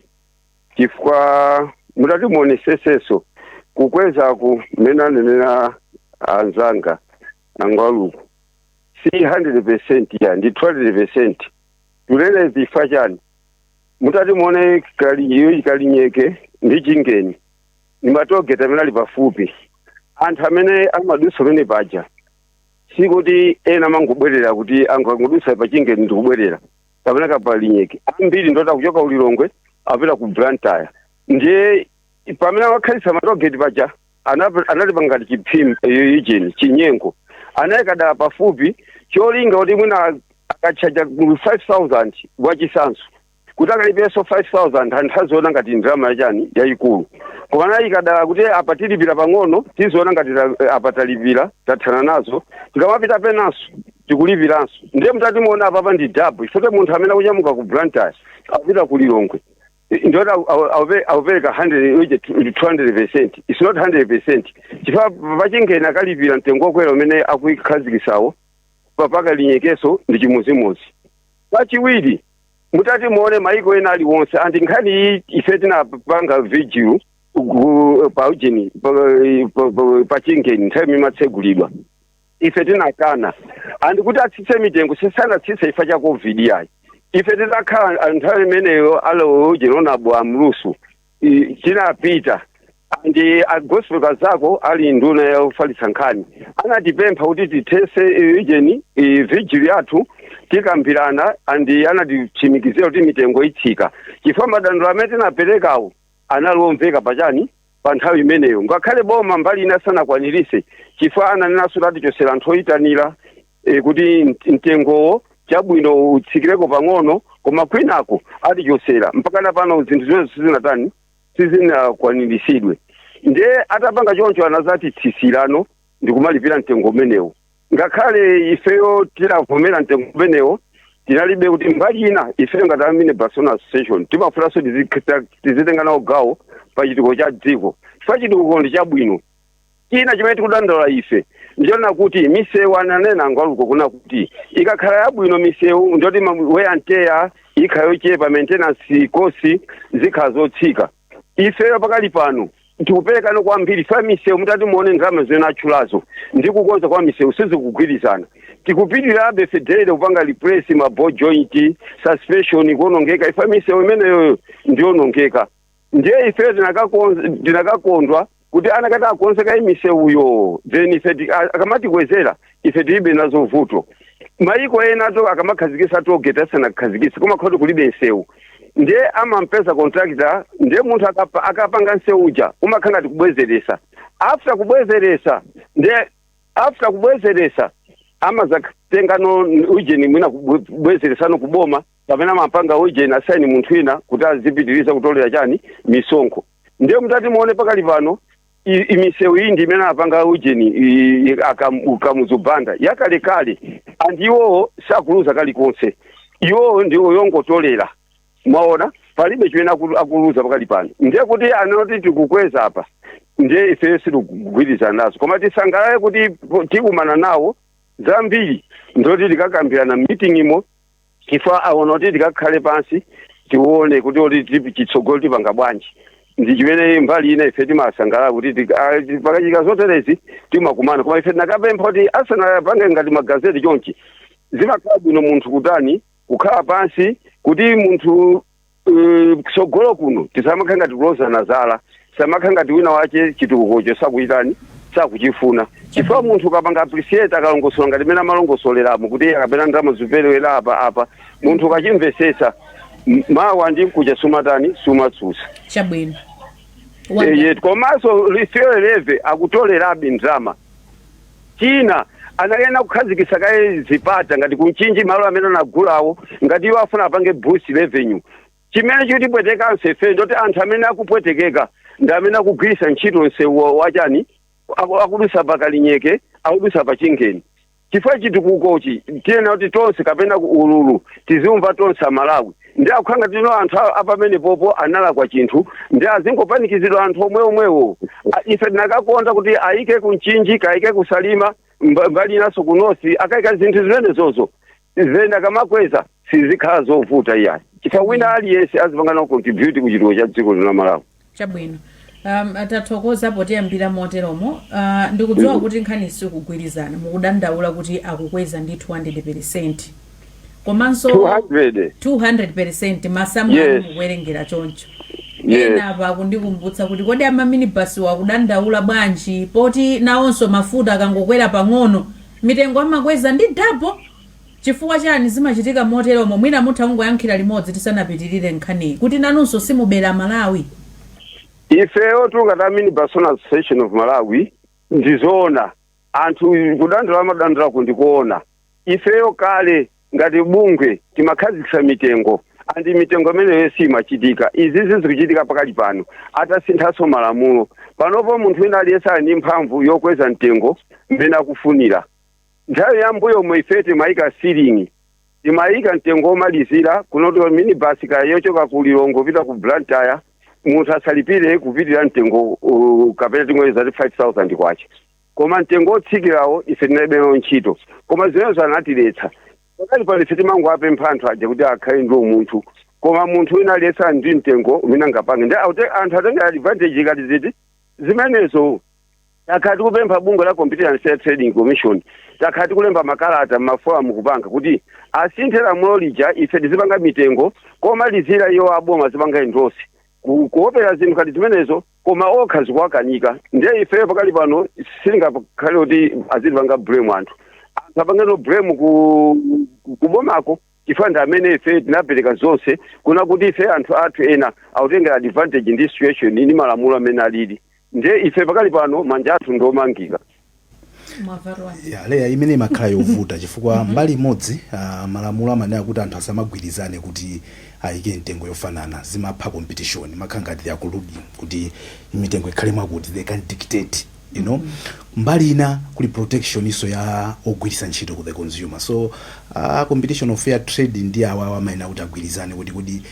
chifukwa mutati muoneseseso kukwezaku mmene anenera anzanga angwaluku si 100% ya ndi 200%. Tulele chifukwa chani? Mutati muone Kalinyeke ndi Chingeni ni ma tollgate amene ali pafupi. Anthu amene amadusa pamene paja, sikuti ena amangobwerera kuti angangodusa pa Chingeni ndikubwerera kapena kapalinyeke. Ambiri ndota kuchoka uLilongwe apita ku Blantyre. Ndiye pamene amakhalisa ma tollgate paja anali pangati chiphim ichini chinyengo, anayikadala pafupi cholinga kuti mwina akachaja 5000 wachisanso kuti akalipirenso 5000, anthu aziona ngati ndalama yachani yayikulu. Koma anayikadala kuti apa tilipira pang'ono, tiziona ngati apa talipira, tathana nazo, tikamapita penanso tikulipiranso. Ndiye mutati muona apapa ndi double, chifukwa munthu amene akunyamuka ku Blantyre akupita ku Lilongwe ndiyoti aupereka 100 uje 200%. It's not 100%, chifukwa pachingeni akalipira mtengo wokwera umene akukhazikisawo, papakalinyekeso ndi chimozimozi. Pachiwiri, mutati muone maiko ena aliwonse andi nkhani iyi, ife tinapanga vigil pa ujeni pachingeni nthawi imene imatsegulidwa. Ife tinakana andi kuti atsitse mitengo, sisanatsitse ifa cha COVID yayi. Ife titakhala nthawi imeneyo alo ujeni onabo amlusu tinapita andi a Gospel Kazako ali nduna yofalitsa nkhani anatipempha kuti tithese ujeni vigil yathu, tikambirana, andi anatitsimikizira kuti mitengo itsika, chifukwa madandaulo amene tinaperekawo anali omveka pachani pa nthawi imeneyo, ngakhale boma mbali ina sanakwanirise, chifukwa ananenanso tatichosera anthu oyitanira kuti mtengowo chabwino utsikireko pang'ono, koma kwinako atichosera. Mpakana pano zinthu zimene sizinatani, sizinakwaniritsidwe. Ndiye atapanga choncho anazati tsisirano ndikumalipira mtengo umenewo. Ngakhale ifeyo tinavomera mtengo umenewo, tinalibe kuti mbali ina ifeyo ngati amene Barcelona Association timafunanso tizitenga nawo gawo pa chitukuko cha dziko, chifukwa chitukuko ndi chabwino. China chimene tikudandaula ife ndichonena kuti misewu, ananena ngwaluko kuna kuti ikakhala yabwino misewu ndiyoti wear and tear ikhala yochepa, maintenance cost zikhala zotsika. Ifeyo pakali pano tikuperekano kwambiri fa misewu. Mutati muone ndalama zimene atchulazo ndi kukonza kwa misewu sizikugwirizana. Tikupitirirabe federe kupanga replace ma ball joint, suspension kuonongeka, ifa misewu imeneyo ndionongeka. Ndiye ifeyo tinakakondwa kuti anakati akonzeka imisewuyo, then ife akamatikwezera ife tilibe nazo vuto. Maiko ena to akamakhazikisa tollgate asanakhazikise koma khoti kulibe nsewu, ndiye amampeza contractor, ndiye munthu akapanga nsewu uja umakhala ngati kubwezeresa. After kubwezeresa, ndiye after kubwezeresa amazatenga no ujeni mwina kubwezeresano kuboma kapena amapanga ujeni asaini munthu wina kuti azipitiriza kutolera chani misonkho. Ndiye mutati muone pakali pano imisewu iyi ndi imene apanga ujeni Kamuzubanda yakalekale, and iwowo sakuluza kalikonse, iwowo ndiwo yongotolera. Mwaona, palibe chimene akuluza pakali pano. Ndiye kuti anoti tikukweza apa, ndiye ife sitikugwirizana nazo, koma tisangalale kuti tikumana nawo zambiri, ndoti tikakambirana meeting imo, chifukwa aona kuti tikakhale pansi tione kuti oti chitsogolo tipanga bwanji. Ndi chimene mbali ina ife timasangalala kuti pakachitika zoterezi timakumana. Koma ife tinakapempha kuti asanapange ngati magazeti chonchi, zimakhala bwino munthu kutani, kukhala pansi kuti munthu tsogolo kuno tisamakhala ngati kulozana zala, tisamakhala ngati wina wache chitukukocho sakuchitani, sakuchifuna, chifukwa munthu ukapanga appreciate akalongosola ngati mene amalongosoleramo kuti akapena ndalama ziperewera apa apa, munthu ukachimvesesa mawa ndi mkucha sumatani, sumatsutsa. Chabwino. Ye, komanso fuel levy akutolerabe ndalama. China anayena kukhazikitsa kaye zipata ngati kuMchinji, malo amene anagulawo, ngati iwo afuna apange boost revenue. Chimene chikutipwetekanso ife ndoti anthu amene akupwetekeka ndi amene akugwiritsa ntchito msewu wachani, akudusa pa Kalinyeke, akudusa pa Chingeni, chifukwa chitukukochi tiyena kuti tonse kapena ku ululu tizimva tonse Amalawi. Ndi akukhanga tino anthu apamene popo analakwa chinthu, ndi azingopanikizidwa anthu omwe omwewo. Ife tinakakonda kuti ayike kuMchinji, kayike kuSalima, mbali inaso ku North, akayika zinthu zimenezozo, then akamakweza sizikhala zovuta iyayi, chifukwa wina aliyense azipanga nawo contribute ku chitukuko cha dziko lino la Malawi. Chabwino, tathokoza potiyambira moteromo. Ndikudziwa kuti nkhani sikugwirizana, mukudandaula kuti akukweza ndi 200, komanso 200. 200, masamu anu mukuwerengera choncho. Ena apa akundikumbutsa kuti kodi amaminibasi wakudandaula bwanji, poti nawonso mafuta akangokwera pang'ono mitengo amakweza ndi double? Chifukwa chani zimachitika moteromo? Mwina mutha kungoyankhira limodzi tisanapitirire nkhaniyi, kuti nanunso simubera Malawi. Ifeyo tungati Minibus Owners Association of Malawi, ndizoona anthu kudandaula amadandaula kundikuona. Ifeyo kale ngati bungwe timakhazikitsa mitengo, and mitengo imeneyo simachitika. Izizi zikuchitika pakali pano atasinthanso malamulo. Panopo munthu wina aliyense ali ndi mphamvu yokweza mtengo mmene akufunira. Nthawi yambuyo omwe ife timayika ceiling, timayika mtengo womalizira kunoti minibus kaya yochoka ku Lilongwe kupita ku Blantyre, munthu asalipire kupitirira mtengo kapena tingweza 5000 kwacha, koma mtengo wotsikirawo ife tinalibe ntchito. Koma zimenezo anatiletsa. Pakali pano ife timangowapempha anthu aja kuti akhale ndi umunthu, koma munthu wina aliyense ali ndi mtengo umene angapange, ndi anthu atenga advantage ngati ziti zimenezo. Takhala tikupempha bungwe la Competition and Fair Trading Commission, takhala tikulemba makalata m'maforum kupanga kuti asinthe lamulo lija, ife tizipanga mitengo komalizira, iyo aboma zipanga endorse, kuopera zinthu ngati zimenezo, koma okha zikuwakanika. Ndiye ifeyo pakali pano sitingakhale kuti azitipanga blame anthu, anthu apangeno blame kubomako, chifukwa ndi amene ife tinapereka zonse kuna kuti ife anthu athu ena akutengera advantage ndi situation ndi malamulo amene alili. Ndiye ife pakali pano manja athu ndiomangika. Mwavarwa. Ya, leya imene imakhala yovuta chifukwa mbali imodzi malamulo amanena kuti anthu asamagwirizane kuti ayike mtengo yofanana, zimapha competition, makhala ngati they are colluding kuti mitengo ikhale mwakuti they can dictate. Mbali ina kuli protection iso ya ogwiritsa ntchito, ku the consumer. So Competition of Fair Trade ndi awawa amayenera kuti agwirizane kuti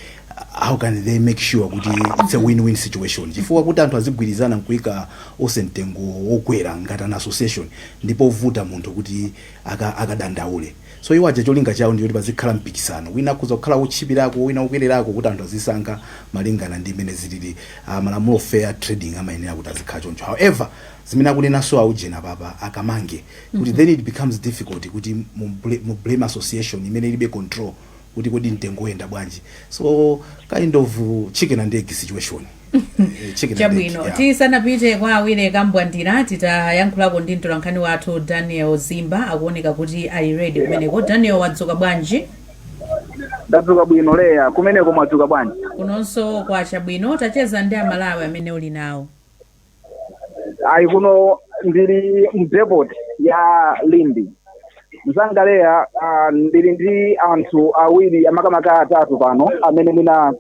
how can they make sure kuti it's a win-win situation, chifukwa kuti anthu azigwirizana nkuyika onse mtengo wokwera ngati an association, ndipo vuta munthu kuti akadandaule. So iwo aja cholinga chawo ndiyoti pazikhala mpikisano, wina akhoza kukhala wotchipirako, wina wokwererako, kuti anthu azisankha malingana ndi mmene zilili. Malamulo fair trading amayenera kuti azikhala choncho. However, zimene akunenanso aujena papa akamange kuti then it becomes difficult kuti mu blame association imene ilibe control kuti kodi mtengo uyenda bwanji. So kind of chicken and egg situation. Chicken and egg. Chabwino. Yeah. Tisanapite kwa Awire Kambwandira, titayankhulako ndi mtolankhani wathu Daniel Zimba, akuoneka kuti ali ready kumeneko. Daniel, wadzuka bwanji? Ndadzuka bwino, Leya. Kumeneko mwadzuka bwanji? Kunonso kwacha bwino. Tacheza ndi Amalawi amene uli nawo. Ayi, kuno ndili m'depot ya Limbe, mzanga Leya. Ndili ndi anthu awiri, amakamaka atatu pano, amene mwina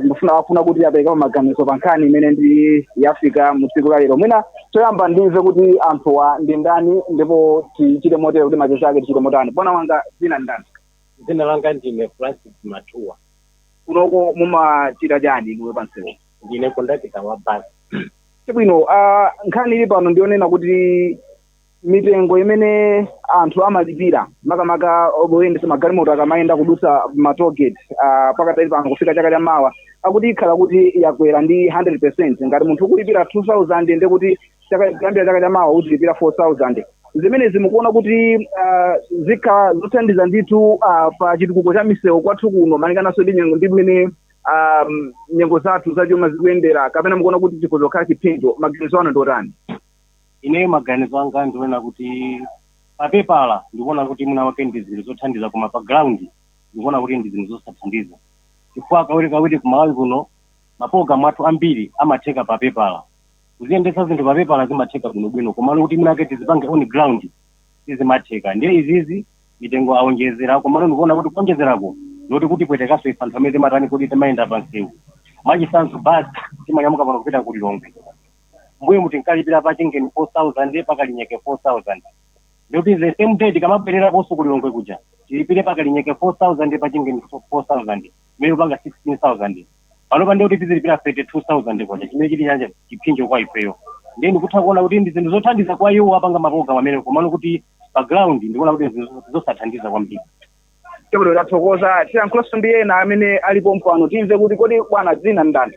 ndifuna wafuna kuti apereke maganizo pa nkhani imene ndi yafika mu tsiku la lero. Mwina choyamba ndimve kuti anthuwa ndi ndani, ndipo tichite motero kuti macheza ake tichite motani. Bwana wanga, dzina ndani? Dzina langa ndine Francis Matuwa. Kunoko mumachita chani inuyo pansewu? Ndine kondakita wa basi. Chabwino, nkhani ili pano ndionena kuti mitengo imene anthu amalipira, makamaka oyendesa magalimoto akamayenda kudutsa ma tollgate, pakatali pano kufika chaka cha mawa, akuti ikhala kuti yakwera ndi 100. Ngati munthu ukulipira 2000, ndi kuti kuyambira chaka cha mawa uzilipira 4000. Zimenezi mukuona kuti zikhala zothandiza ndithu pa chitukuko cha misewu kwathu kuno, malingananso ndi nyengo ndi mmene nyengo zathu zachuma zikuyendera, kapena mukuona kuti chikhoza kukhala chiphinjo? Maganizo anu ndi otani? Ineyo maganizo anga ndiona kuti papepala ndikuona kuti mwina wake ndi zinthu zothandiza, koma pa ground ndikuona kuti ndi zinthu zosathandiza, chifukwa kawiri kawiri kumalawi kuno mapologalamu athu ambiri amatheka papepala. Kuziyendetsa zinthu papepala zimatheka bwinobwino, komano kuti mwina wake tizipange on ground sizimatheka. Ndiye izizi mitengo awonjezera, komano ndikuona kuti kuonjezerako ndoti kuti pwetekaso ife anthu amene timatani kuti timayenda pa msewu. Mwachitsanzo, basi timanyamuka pano kupita ku Lilongwe, mbuyo muti nkalipira pa Chingeni 4000, pakalinyeke 4000. Ndikuti the same day tikamabwerera koso ku Lilongwe kuja tilipire pakalinyeke 4000, pa Chingeni 4000, imene kupanga 16,000. Panopa ndikuti tizilipira 32,000 kwacha, chimene chili chanja chiphinjo kwa ifeyo. Ndiye ndikutha kuona kuti ndi zinthu zothandiza kwa iwo apanga mapologalamu amene, komano kuti pa ground ndikuona kuti zinthu zosathandiza kwambiri. Chabwino, tathokoza. Tiyankhulanso ndi ena amene alipo mpano, timve kuti kodi bwana dzina ndani?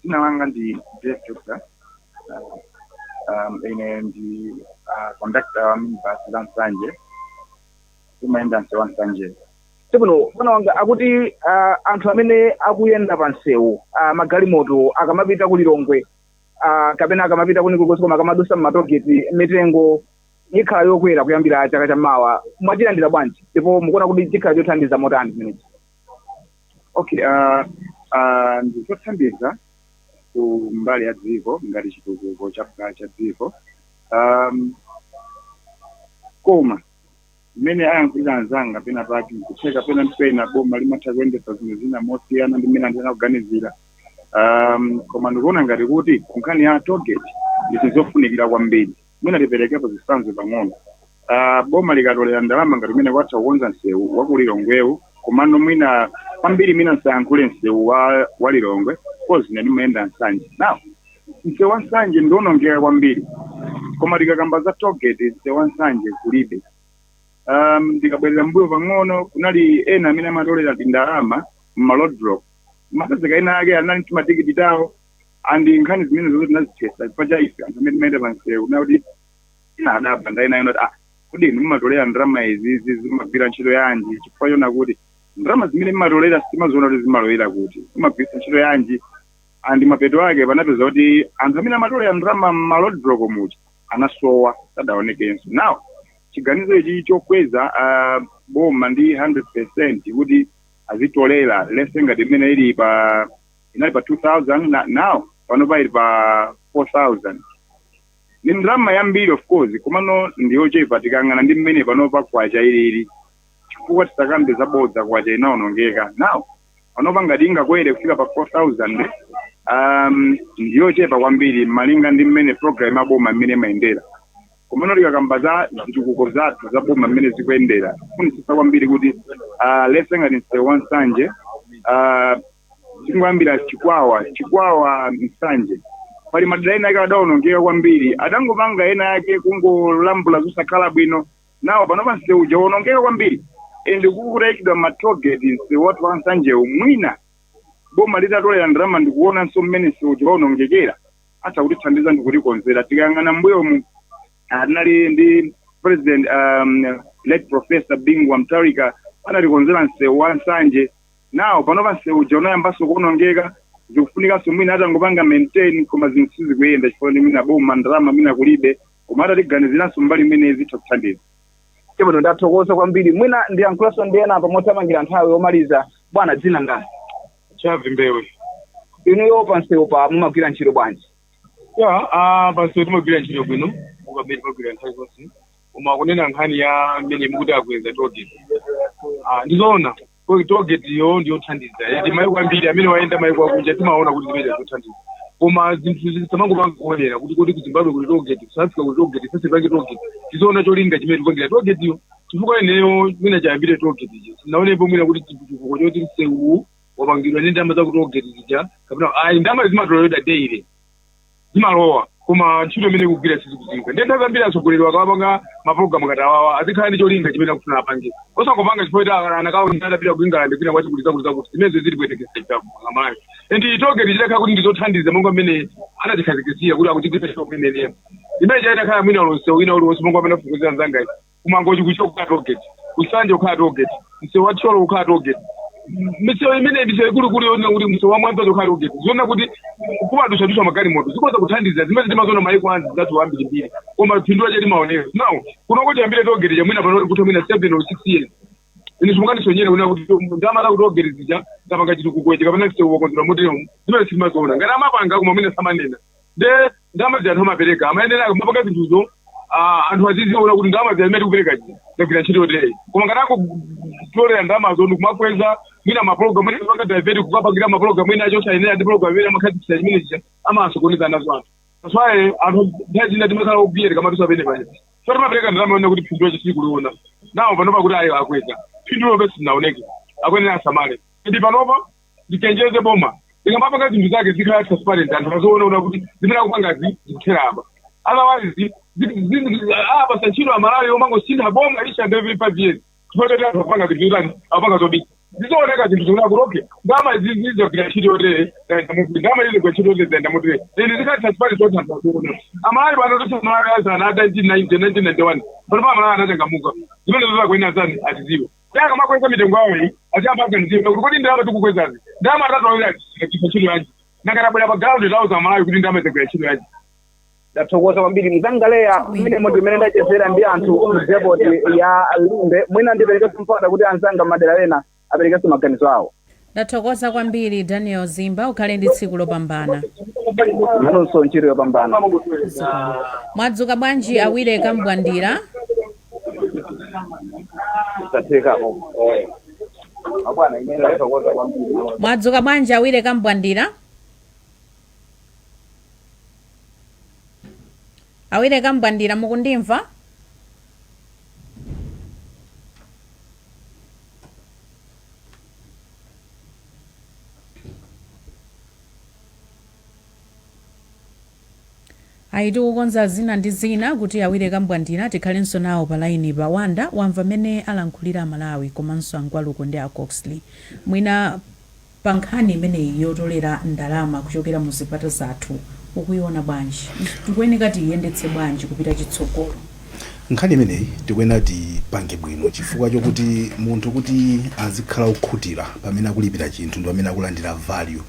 Dzina langa ndi Dave Jupiter. Ine ndi conductor wa minibus la Nsanje, timayenda msewu wa Nsanje. Chabwino, bwana wanga, akuti anthu amene akuyenda pa msewu, magalimoto akamapita ku Lilongwe, kapena akamapita kunikukonse, koma akamadusa m'ma tollgate, mitengo ikhala yokwera kuyambira chaka chammawa. Mwachilandira bwanji, ndipo mukuona kuti chikhala chothandiza motani zimenezi? Okay, ndizothandiza ku mbali ya dziko ngati chitukuko cha dziko, koma mmene ayankhulira anzanga, pena pake nkutheka pena mpena boma limatha kuyendetsa zinthu zina mosiyana ndi mmene anthu ena akuganizira, koma ndikuona ngati kuti kunkhani ya tollgate ndi zinthu zofunikira kwambiri. Mwina tiperekepo zitsanzo pang'ono. Boma likatolera ndalama ngati kumene kwatha kukonza msewu wa ku Lilongwewu, komano mwina kwambiri mwina nsayankhule msewu wa Lilongwe 'cause ine ndimayenda Nsanje. Now msewu wa Nsanje ndiwonongeka kwambiri, koma tikakamba za tollgate, msewu wa Nsanje kulibe. Ndikabwerera mbuyo pang'ono, kunali ena amene amatolera tindalama mma roadblock, mapezeka ena ake anali timatikiti tawo, and nkhani zimene zozo tinazithesa chifukwa cha ife anthu amene timayenda pa msewu, nakuti ina adapa ndaina ina kuti, "Ah, kodi inu mumatolera ndalama izi zimagwira ntchito yanji?" Chifukwa chona kuti ndalama zimene mumatolera simaziona kuti zimalowera kuti, zimagwiritsa ntchito yanji. And mapeto ake panapeza kuti anthu amene amatolera ndalama mma roadblock muja anasowa, sadaonekenso. Now chiganizo ichi chokweza boma ndi 100% kuti azitolera lese ngati imene ili pa inali pa 2000 now panopa ili pa 4000, ni ndalama yambiri of course, komano ndiyochepa tikang'ana ndi mmene panopa kwacha ilili, chifukwa tisakambe zabodza, kwacha inawonongeka. Now panopa ngati ingakwere kufika pa 4000, ndiyochepa kwambiri malinga ndi mmene program ya boma mmene imayendera. Komano tikakamba za zitukuko zathu za boma mmene zikuyendera, kufunisisa kwambiri kuti lese ngati msewu wa Nsanje, tingoyambira Chikwawa, Chikwawa Nsanje, pali madera ena ake adawonongeka kwambiri, adangopanga ena ake kungolambula zosakhala bwino. Nawo panopa msewu uja wonongeka kwambiri and kukutayikidwa ma tollgate msewu wathu wa Nsanjewu. Mwina boma litatolera ndalama ndikuonanso mmene msewu uja wawonongekera, atha kutithandiza ndikutikonzera. Tikayang'ana mbuyomu, tinali ndi president, late Professor Bingu wa Mutharika, anatikonzera msewu wa Nsanje. Nawo panopa msewu uja unayambanso kuwonongeka, zikufunikanso mwina atangopanga maintain, koma zinthu sizikuyenda chifukwa ndi mwina boma ndalama mwina kulibe, koma atatiganiziranso mbali imene zitha kuthandiza. Chabwino, ndathokoza kwambiri. Mwina ndiyankhulanso ndi ena pamothamangira nthawi yomaliza. Bwana, dzina ndani? Chavi Mbewe. Inuyo pansewu pa mumagwira ntchito bwanji? Ya, pansewu timagwira ntchito bwino monga mmene timagwira nthawi zonse, koma kunena nkhani ya mmene mukuti akweza tollgate, ndizoona kuti tollgate yo ndiyothandiza. Ndi maiko ambiri amene wayenda maiko akunja timaona kuti zimene zothandiza, koma zinthu zisamangopanga kuonera kuti ku Zimbabwe kuli tollgate, ku South Africa kuli tollgate, sese pange tollgate. Tizoona cholinga chimene tikupangira tollgate yo. Chifukwa ineyo mwina chayambire tollgate ija sinaonepo mwina kuti chitukuko choti msewu wapangidwa ndi ndalama za ku tollgate zija, kapena ayi, ndalama zimatoleredwa daily, zimalowa, koma ntchito imene ikugwira sizikudziwika. Ndiye nthawi zambiri atsogoleri akapanga mapulogalamu ngati awawa azikhala ndi cholinga chimene akufuna apange, osangopanga chifukwa kuti anakawo adapita ku England kwina kwachi kuti zakuti zakuti zimenezo zili kuyetekesa ife Amalawi. And tollgate chitakhala kuti ndizothandiza monga mmene anachikhazikitsira kuti akuchigwiritsa ntchito kumeneneyo, imene chaitakhala mwina lonse wina uliwonse, monga amene afukuza mzangayi, kumangochi kucho kukhala tollgate, kusanje kukhala tollgate, msewu wa Thyolo kukhala tollgate, misewu imene misewu ikuluikulu yona kuti msewu wa Mwanza kukhala tollgate, ziona kuti kumadushadusa magalimoto zikoza kuthandiza zimene timaziona maiko anzi zathu ambirimbiri, koma phindu lache limaoneka. Now kunoko chiyambire tollgate chamwina pano kuti mwina 7 or 6 years, ine simunganisonyere kuna kuti ndalama za ku tollgate zija zapanga chitukuko ichi kapena msewu wakonzedwa moteremu. Zimene sitimaziona ngati amapanga, koma mwina samanena. Nde ndalama zija anthu amapereka, amayenera kumapanga zinthuzo, anthu aziziona kuti ndalama zija zimene tikupereka zija zagwira ntchito yotereyi. Koma ngati akutolera ndalamazo ndikumakweza mwina mapulogalamu ena, panga divert kukapangira mapulogalamu ena achosayenera ndi pulogalamu imene amakhazikitsa chimene chija, amasokoneza nazo anthu. That's why anthu nthawi zina timakhala okwiya tikamatusa pene paja, so timapereka ndalama yona kuti phindu lache sitikuliona. Nawo panopa kuti ayi, akweza, phindu lope sinaoneke, akuyenera asamale. Ndi panopa ndichenjeze boma, likamapanga zinthu zake zikhala transparent, anthu aziona kuti zimene akupangazi zikuthera apa. Otherwise apasa ntchito Amalawi omangosintha boma each and every 5 years, chifukwa choti anthu akupanga zinthu zotani, akupanga zobisa. Zizooneka zinthu zikuona kuti okay, ndalama izi zagwira ntchito yotere, zayenda mukuti ndalama izi zagwira ntchito yotere, zayenda motere, ende zikhala transparent kuti anthu aziona. Amalawi pano tonse, Amalawi azana a 1990, 1991, pano pa Amalawi anachangamuka. Zimene zozakuyenera zani aziziwe. Yaka makweza mitengo yawo iyi, aziyamba aganizire kuti kodi ndalama tikukwezazi, ndalama tatolera zagwira ntchito yanji? Nakarabwera pa ground tauza Amalawi kuti ndalama zagwira ntchito yanji. Ndathokoza kwambiri, mzangaleya. Mmene munthu imene ndachezera ndi anthu mu depot ya Limbe, mwina ndiperekenso mpata kuti anzanga madera ena aperekenso maganizo awo. Ndathokoza kwambiri, Daniel Zimba, ukhale ndi tsiku lopambana. Nanunso ntchito yopambana. Mwadzuka bwanji, Awire Kambwandira? Tathekako abwana, ine ndathokoza kwambiri. Mwadzuka bwanji, Awire Kambwandira? Awire Kambwandira, mukundimva? Ayi, tikukonza zina ndi zina kuti Awire Kambwandira tikhalenso nawo pa laini. Pa Wanda, wamva mmene alankhulira Amalawi komanso Angwaluko ndi a Coxley, mwina pa nkhani imeneyi yotolera ndalama kuchokera mu zipata zathu, ukuiona bwanji? Tikuyeneka tiyendetse bwanji kupita chitsogolo? Nkhani imeneyi tikuyenera tipange bwino, chifukwa chokuti munthu kuti azikhala okhutira pamene akulipira chinthu ndi pamene akulandira value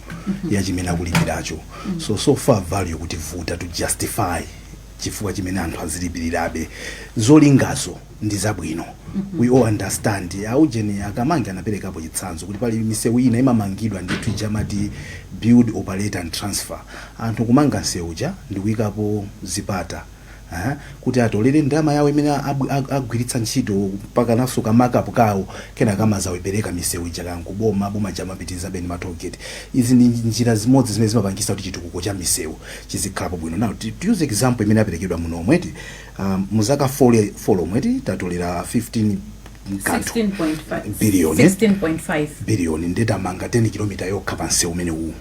ya chimene akulipiracho. So far value kutivuta to justify chifukwa chimene anthu azilipirirabe. Zolingazo ndi zabwino, we all understand. Aujeni Akamange anaperekapo chitsanzo kuti pali misewu ina imamangidwa ndithu ijamati build, operate and transfer. Anthu kumanga msewuja ndikuyikapo zipata, kuti atolere ndalama yawo imene agwiritsa ntchito mpaka naso kamakapu kawo, kena kamazawipereka misewu ija kankuboma boma jamapitirizabe ndi ma tollgate. Izi ndi njira zimodzi zimene zimapangisa kuti chitukuko cha misewu chizikhalapo bwino. Now to use example imene aperekedwa muno omweti, muzaka 4 omweti tatolera 15 kanthu 16.5 billion. 16.5 billion, ndetamanga 10 km yokha pa msewu umene uwu.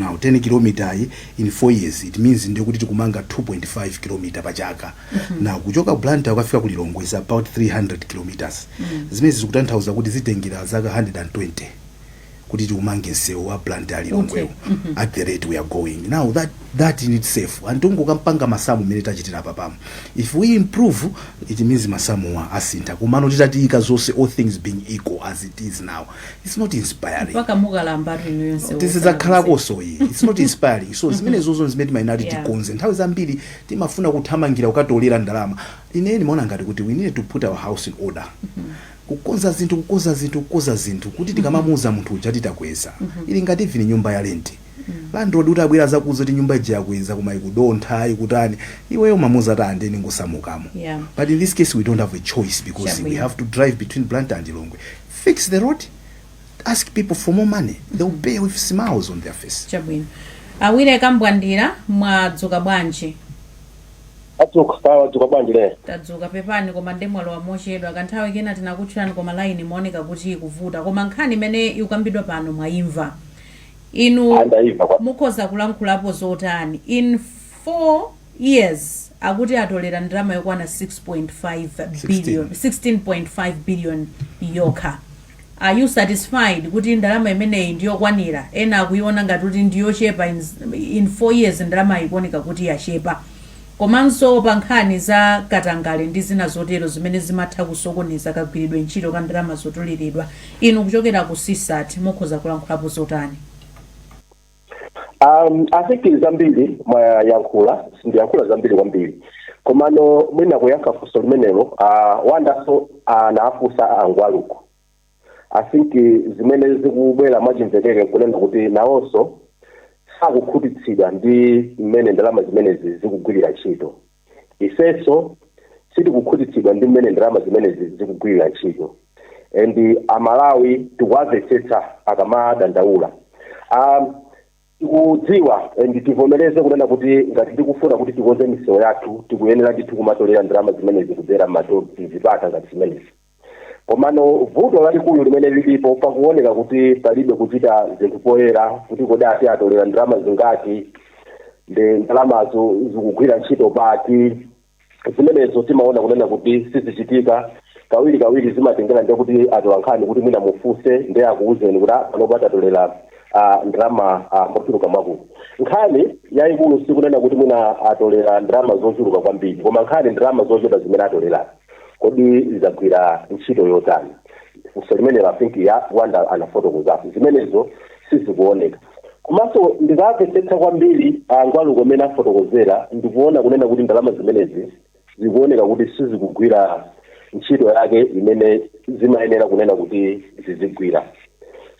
Now 10 km iyi in 4 years, it means ndiye kuti tikumanga 2.5 km pa chaka. Now kuchoka Blantyre kukafika ku Lilongwe is about 300 km. Zimene zikutanthauza kuti zitengera zaka 120 kuti tikumange msewu wa Blantyre Lilongwewo at the rate we are going now. That in itself, antungokampanga masamu mmene tachitira papamo, if we improve, it means masamuwa asintha. Komano titatiyika zonse, all things being equal, as it is now, it's not inspiring. Mpaka mukalambatu inu yonse. Tizidzakhalako iyi, it's not inspiring. So zimene zozo zimene timayenera kuti tikonze. Nthawi zambiri timafuna kuthamangira kukatolera ndalama. Ine ndimaona ngati kuti we need to put our house in order, kukonza zinthu, kukonza zinthu, kukonza zinthu, kuti tikamamuuza munthu uja titakweza, ili ngati even nyumba ya rent, landlord kuti abwera zakuza kuti nyumba ija yakweza koma ikudontha, ikutani, iweyo umamuuza kuti andeni ngosamukamo. But in this case we don't have a choice because we Chabwino. have to drive between Blantyre and Lilongwe. Fix the road, ask people for more money, they will pay with smiles on their face. Chabwino. Awire Kambwandira, mwadzuka bwanji? Tadzuka, wadzuka bwanji lero? Tadzuka, pepani koma ndemwalowa mochedwa. Kanthawi kena tinakutchulani koma laini imaoneka kuti ikuvuta. Koma nkhani imene ikukambidwa pano mwayimva inu? Andayimva kwa. Mukhoza kulankhulapo zotani? In 4 years akuti atolera ndalama yokwana 6.5 billion, 16.5 billion yokha. Are you satisfied kuti ndalama imeneyi ndiyokwanira? Ena akuiona ngati kuti ndiyochepa. In 4 years ndalama ikuoneka kuti yachepa. Komanso pa nkhani za katangale ndi zina zotero zimene zimatha kusokoneza kagwiridwe ntchito ka ndalama zotoleredwa, inu kuchokera ku CSAT mukhoza kulankhulapo zotani? I think zambiri mwayankhula, sindiyankhula zambiri kwambiri, komano mwina kuyankha funso limenelo, wandaso anafunsa angwaluko. I think zimene zikubwera mwachimvekere nkunena kuti nawonso sakukhutitsidwa ndi mmene ndalama zimenezi zikugwirira ntchito. Ifenso sitikukhutitsidwa ndi mmene ndalama zimenezi zikugwirira ntchito, and Amalawi tikuwamvetsetsa akamadandaula. Tikudziwa and tivomereze kunena kuti ngati tikufuna kuti tikonze misewu yathu, tikuyenera ndithu kumatolera ndalama zimenezi kudzera mzipata ngati zimenezi. Komano vuto lalikulu limene lilipo, pakuoneka kuti palibe kuchita zinthu poyera, kuti kodi ati atolera ndalama zingati, ndi ndalamazo zikugwira ntchito pati. Zimenezo timaona kunena kuti sizichitika kawiri kawiri. Zimatengera ndiye kuti atolankhani kuti mwina mufunse, ndiye akuwuzeni kuti, "Ah, panopo atatolera ndalama mochuluka mwakuti." Nkhani yayikulu sikunena kuti mwina atolera ndalama zochuluka kwambiri, koma nkhani ndalama zochepa zimene atolera, kodi zagwira ntchito yotani? Funso limenelo, I think ya Wanda anafotokozapo, zimenezo sizikuoneka. Komanso ndikamvetsetsa kwambiri angwaluko amene afotokozera, ndikuona kunena kuti ndalama zimenezi zikuoneka kuti sizikugwira ntchito yake imene zimayenera kunena kuti zizigwira.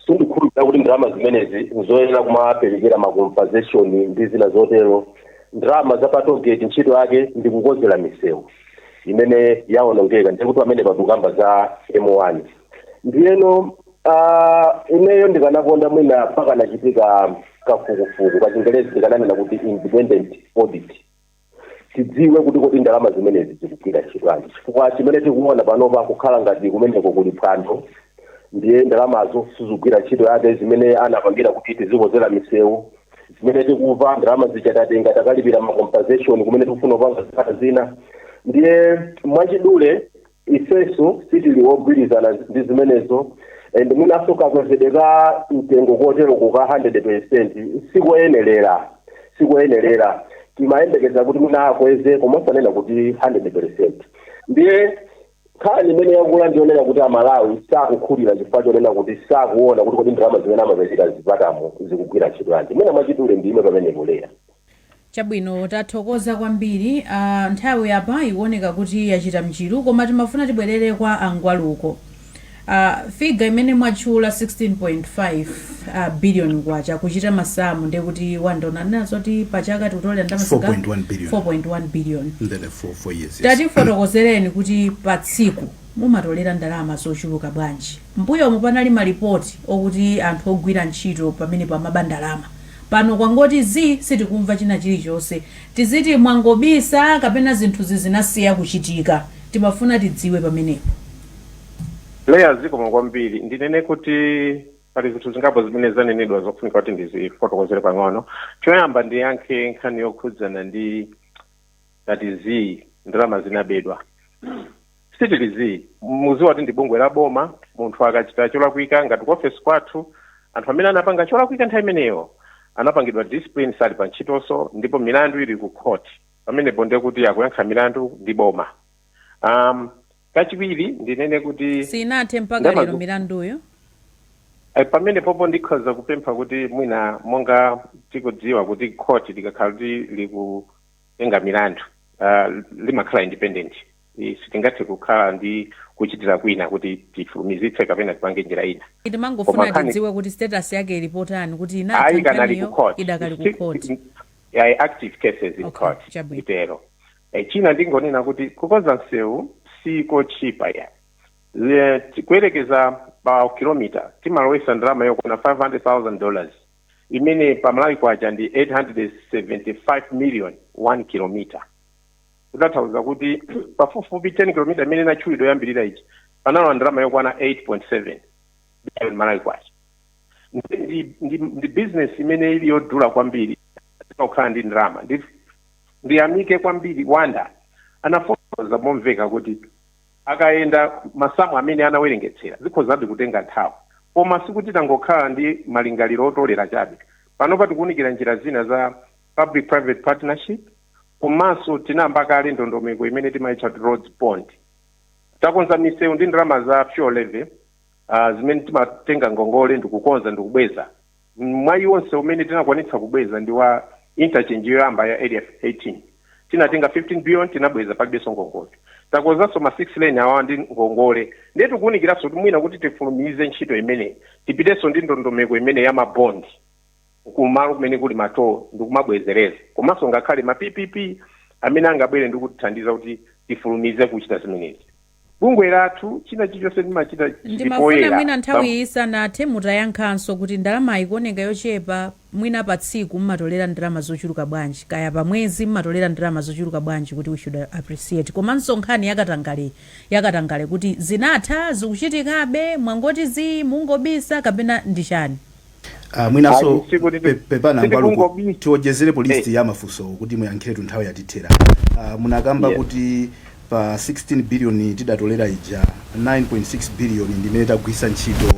Sindikhulupirira kuti ndalama zimenezi nzoyenera kumaperekera ma compensation ndi zina zotero. Ndalama za pa tollgate ntchito yake ndikukonzera misewu imene yawonongeka, ndiye kuti pamene patukamba za M1. Ndiyeno ineyo ndikanakonda mwina pakanachitika kafukufuku, kachingerezi ndikananena kuti independent audit, tidziwe kuti kodi ndalama zimenezi zikugwira ntchito yanji, chifukwa chimene tikuona panopa kukhala ngati kumeneko kuli phwando, ndiye ndalamazo sizikugwira ntchito yake zimene anapangira kuti tizikonzera misewu. Zimene tikumva, ndalama zija tatenga takalipira ma compensation kumene tikufuna kupanga zipata zina. Ndiye mwachidule, ifenso sitili wogwirizana ndi zimenezo, and mwinaso kakwezedwe ka mtengo kotero kuka 100% sikoyenerera, sikoyenerera. Timayembekeza kuti mwina akweze, koma osanena kuti 100%. Ndiye nkhani imene yakula ndionena kuti Amalawi sakukhutira chifukwa chonena kuti sakuona kuti kodi ndalama zimene amapezeka zipatamo zikugwira ntchito yanji. Mwina mwachidule ndime pamene kuleya. Chabwino, tathokoza kwambiri. Nthawi apa ikuoneka kuti yachita mchiru, koma timafuna tibwerere kwa angwaluko. Figure imene mwatchula, 16.5 billion kwacha, kuchita masamu ndiye kuti wandona nazo ti pachaka tikutolera ndalama 4.1 billion. 4.1 billion. Ndele for 4 years, yes. Tatifotokozereni kuti pa tsiku mumatolera ndalama zochuluka bwanji? Mbuyomu panali malipoti okuti anthu ogwira ntchito pamene pamaba ndalama. Pano kwangoti zi, sitikumva china chilichonse. Tiziti mwangobisa kapena zinthuzi zinasiya kuchitika? Timafuna tidziwe pamenepo. Leya, zikomo kwambiri. Ndinene kuti pali zinthu zingapo zimene zanenedwa zofunika kuti ndizifotokozere pang'ono. Choyamba ndiyankhe nkhani yokhudzana ndi ngati zi ndalama zinabedwa. Sitili zi, muziwa kuti ndi bungwe la boma. Munthu akachita cholakwika ngati ku ofesi kwathu, anthu amene anapanga cholakwika nthawi imeneyo anapangidwa discipline, sali pa ntchitonso, ndipo milandu ili ku court. Pamenepo ndiye kuti akuyankha milandu ndi boma. Kachiwiri ndinene kuti Sinathe mpaka ndalama lero milanduyo? Pamene popo ndikhoza kupempha kuti mwina monga tikudziwa kuti court likakhala kuti likutenga milandu, limakhala independent. Sitingathe kukhala ndi kuchitira kwina kuti tifulumizitse kapena tipange njira ina. Timangofuna Koma nkhani- tidziwe kuti status yake ilipotani, kuti inatha Ayi, kanali nkhaniyo? ku court. Idakali ku court? Yeah, active cases in Okay, court. Chabwino. Itero. China ndingonena kuti kukonza msewu sikochipa ya. Kuyerekeza pa kilomita timalowesa ndalama yokwana $500,000, imene pa Malawi kwacha ndi 875 million 1 kilometer. Kutanthauza kuti pafupifupi 10 km imene inatchulidwa yoyambirira ichi, panalowa ndalama yokwana 8.7 billion Malawi kwacha. Ndi business imene ili yodula kwambiri kukhala ndi ndalama. Ndiyamike kwambiri Wanda, anafotokoza momveka kuti akayenda masamu amene anawerengetsera zikhozadi kutenga nthawi, koma sikuti tangokhala ndi malingaliro otolera chabe. Panopa tikuwunikira njira zina za public private partnership, komanso tinayamba kale ndondomeko imene timayitcha kuti roads bond. Takonza misewu ndi ndalama za fuel levy, zimene timatenga ngongole ndikukonza ndikubweza. Mwayi wonse umene tinakwanitsa kubweza ndi wa interchange yoyamba ya Area 18, tinatenga 15 billion, tinabweza, palibenso ngongole. Takonzanso ma 6 lane awa ndi ngongole. Ndiye tikuwunikiranso kuti mwina kuti tifulumize ntchito imeneyi, tipitenso ndi ndondomeko imene ya ma bond kumalo kumene kuli ma toll ndikumabwezereza, komanso ngakhale ma PPP amene angabwere ndi kutithandiza kuti tifulumize kuchita zimenezi. Bungwe lathu china chilichonse timachita Ndimafuna poyera. mwina nthawi isanathe mutayankhanso kuti ndalama ikuoneka yochepa, mwina pa tsiku mmatolera ndalama zochuluka bwanji, kaya pa mwezi mmatolera ndalama zochuluka bwanji, kuti we should appreciate. Komanso nkhani yakatangale kuti zinatha, zikuchitikabe, mwangoti zi mungobisa kapena ndi chani? Mwinanso Ayi, sikuti pepana Ngwaluko, sitikungobisa. tiwonjezerepo list ya mafunso kuti muyankhiretu, nthawi yatithera. Munakamba kuti pa 16 billion tidatolera ija, 9.6 billion ndimene tagwisa ntchito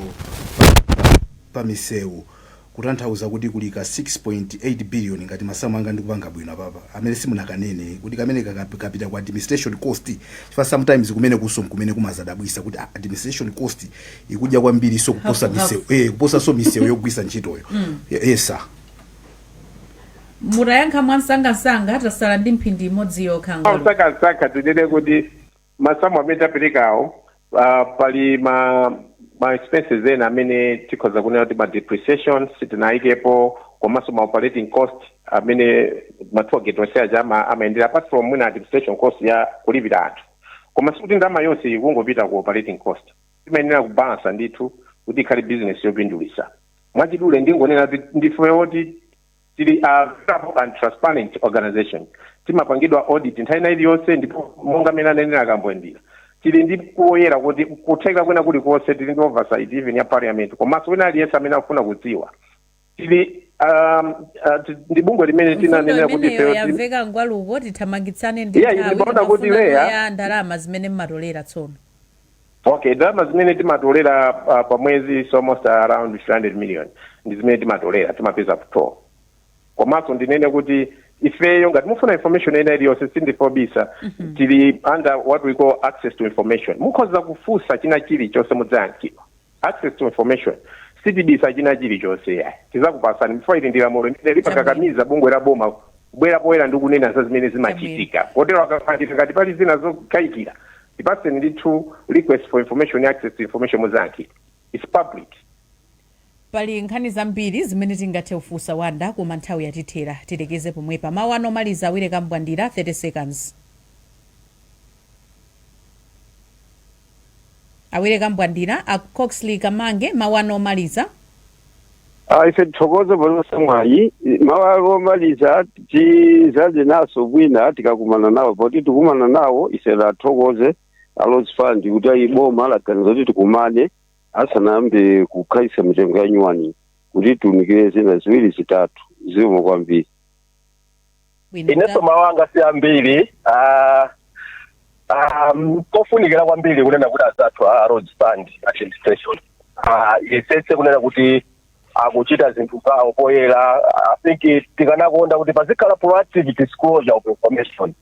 pa misewu, kutanthauza kuti kuli ka 6.8 billion, ngati masamu anga ndikupanga bwino apapa, amene simunakanene kuti kamene kapita ku administration cost, chifukwa sometimes kumene kuso kumene kumazadabwisa kuti administration cost ikudya kwambiri so kuposa Hafu, hafu. misewu, kuposa so misewu yogwisa ntchitoyo. Yes sir. Mutayankha mwansangasanga, tasala ndi mphindi imodzi yokha, Ngwaluko. Msangasanga tinene kuti masamu amene taperekawo, pali ma expenses ena amene tikhoza kunena kuti ma depreciation sitinayikepo, komanso ma operating cost amene ma tollgate onse aja amayendera, apart from mwina administration cost ya kulipira anthu. Koma sikuti ndalama yonse ikungopita ku operating cost. Timayenera kubalansa ndithu kuti ikhale business yopindulisa. Mwachidule ndingonena kuti ndife woti tili a available and transparent organization. Timapangidwa audit nthawi ina iliyonse, ndipo monga mmene anenera Kambwandira, tili ndi kuoyera kuti kutheka kwina kulikonse, tili ndi oversight even ya parliament, komanso wina aliyense amene akufuna kudziwa tili ndi bungwe limene Mfundo tinanenera kuti imeneyo ifeyo yamveka, Ngwaluko, tithamangitsane ndi Yeah, nthawi. ndimaona kuti Timafuna Leya ya ndalama zimene mmatolera tsono. Okay, ndalama zimene timatolera pa mwezi is almost around 300 million, ndi zimene timatolera, timapeza kutola. Komanso ndinene kuti ifeyo ngati mufuna information ina iliyonse, sindifobisa, tili under what we call access to information. Mukhoza kufunsa china chilichonse, mudzayankhidwa. Access to information, sitibisa china chilichonse yayi, tizakupasani. Before ili ndi lamulo limene lipakakamiza bungwe la boma kubwera poyera ndi kunena za zimene zimachitika. Kotero akakhandika ngati pali zina zokayikira, tipaseni ndithu request for information, access to information, mudzayankhidwa. It's public. Pali nkhani zambiri zimene tingathe kufunsa Wanda, koma nthawi yatithera, tilekeze pomwepa. Mawu ano omaliza, Awire Kambwandira, 30 seconds. Awire Kambwandira, a Coxley Kamange, mawu ano omaliza. Ife tithokoze ponse mwayi. Mawu omaliza, tizanenaso bwina tikakumana nawo, poti tikumana nawo. Ife tathokoze a Roads Fund kuti ayi, boma laganiza kuti tikumane asanayambe kukhazikitsa mitengo ya nyuwani kuti tiunikire zina ziwiri zitatu. Zikomo kwambiri. Bwino. Inenso mawu anga si ambiri. Kofunikira kwambiri kunena kuti azathu a Roads Fund Administration yesetse kunena kuti akuchita zinthu zawo poyera. I think tikanakonda kuti pazikhala proactive disclosure of information.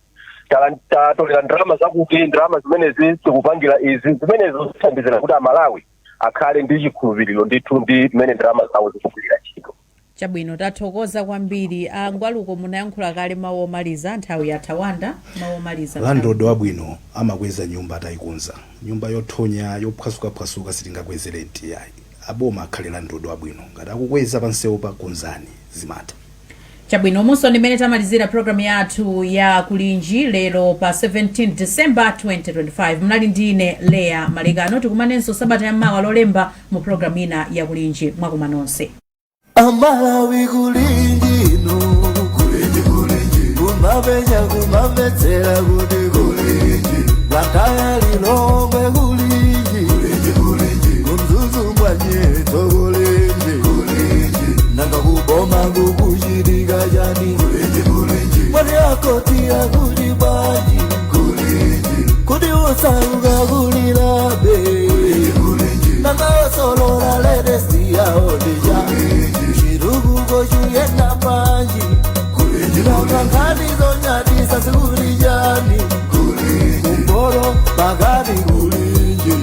Tatolera ndalama zakuti, ndalama zimenezi tikupangira izi, zimenezo zithandizira kuti Amalawi akhale ndi chikhulupiriro ndithu ndi mmene ndalama zawo zikugwirira ntchito. Chabwino, tathokoza kwambiri. A Ngwaluko, munayankhula kale mawu omaliza, nthawi yatha. Wanda, mawu omaliza. Landlord wabwino amakweza nyumba atayikonza. Nyumba yothonya, yophwasukaphwasuka, sitingakweze rent yayi. Aboma akhale landlord wabwino. Ngati akukweza pansewu, pakonzani, zimatha. Chabwino, umunso ndimene tamalizira programu yathu ya Kulinji lero pa 17 December 2025. Munali ndine Leya Malekano. Tikumanenso sabata yammawa Lolemba mu programu ina ya Kulinji. Mwakuma nonse. Amalawi, kulinji inu, kulinji, kulinji kuno. Tikamapenya kumamvetsera kuti kulinji, Blantyre, Lilongwe kulinji, kuMzuzu mwanyeto kulinji, nanga kuboma kukuchitika chani? Mwati akoti akuti bwanji? Kuti usauka kulilabe, nanga osolola latest yaonija chitukuko chuyenda panji, nanga nkhani zonyadisa zikuli chani? Kumboro pakati kulinji,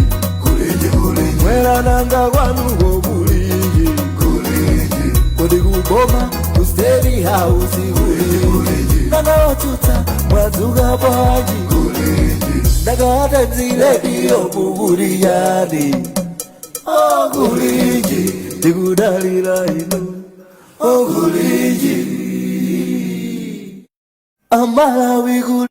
mwera nanga kwanuko kulinji, kodi kuboma ku State House kulinji, nanga otsutsa mwadzuka bwanji? Ndakata mzilediyo kukuli yani okulinji, tikudalira inu okulinji, Amalawi kuli.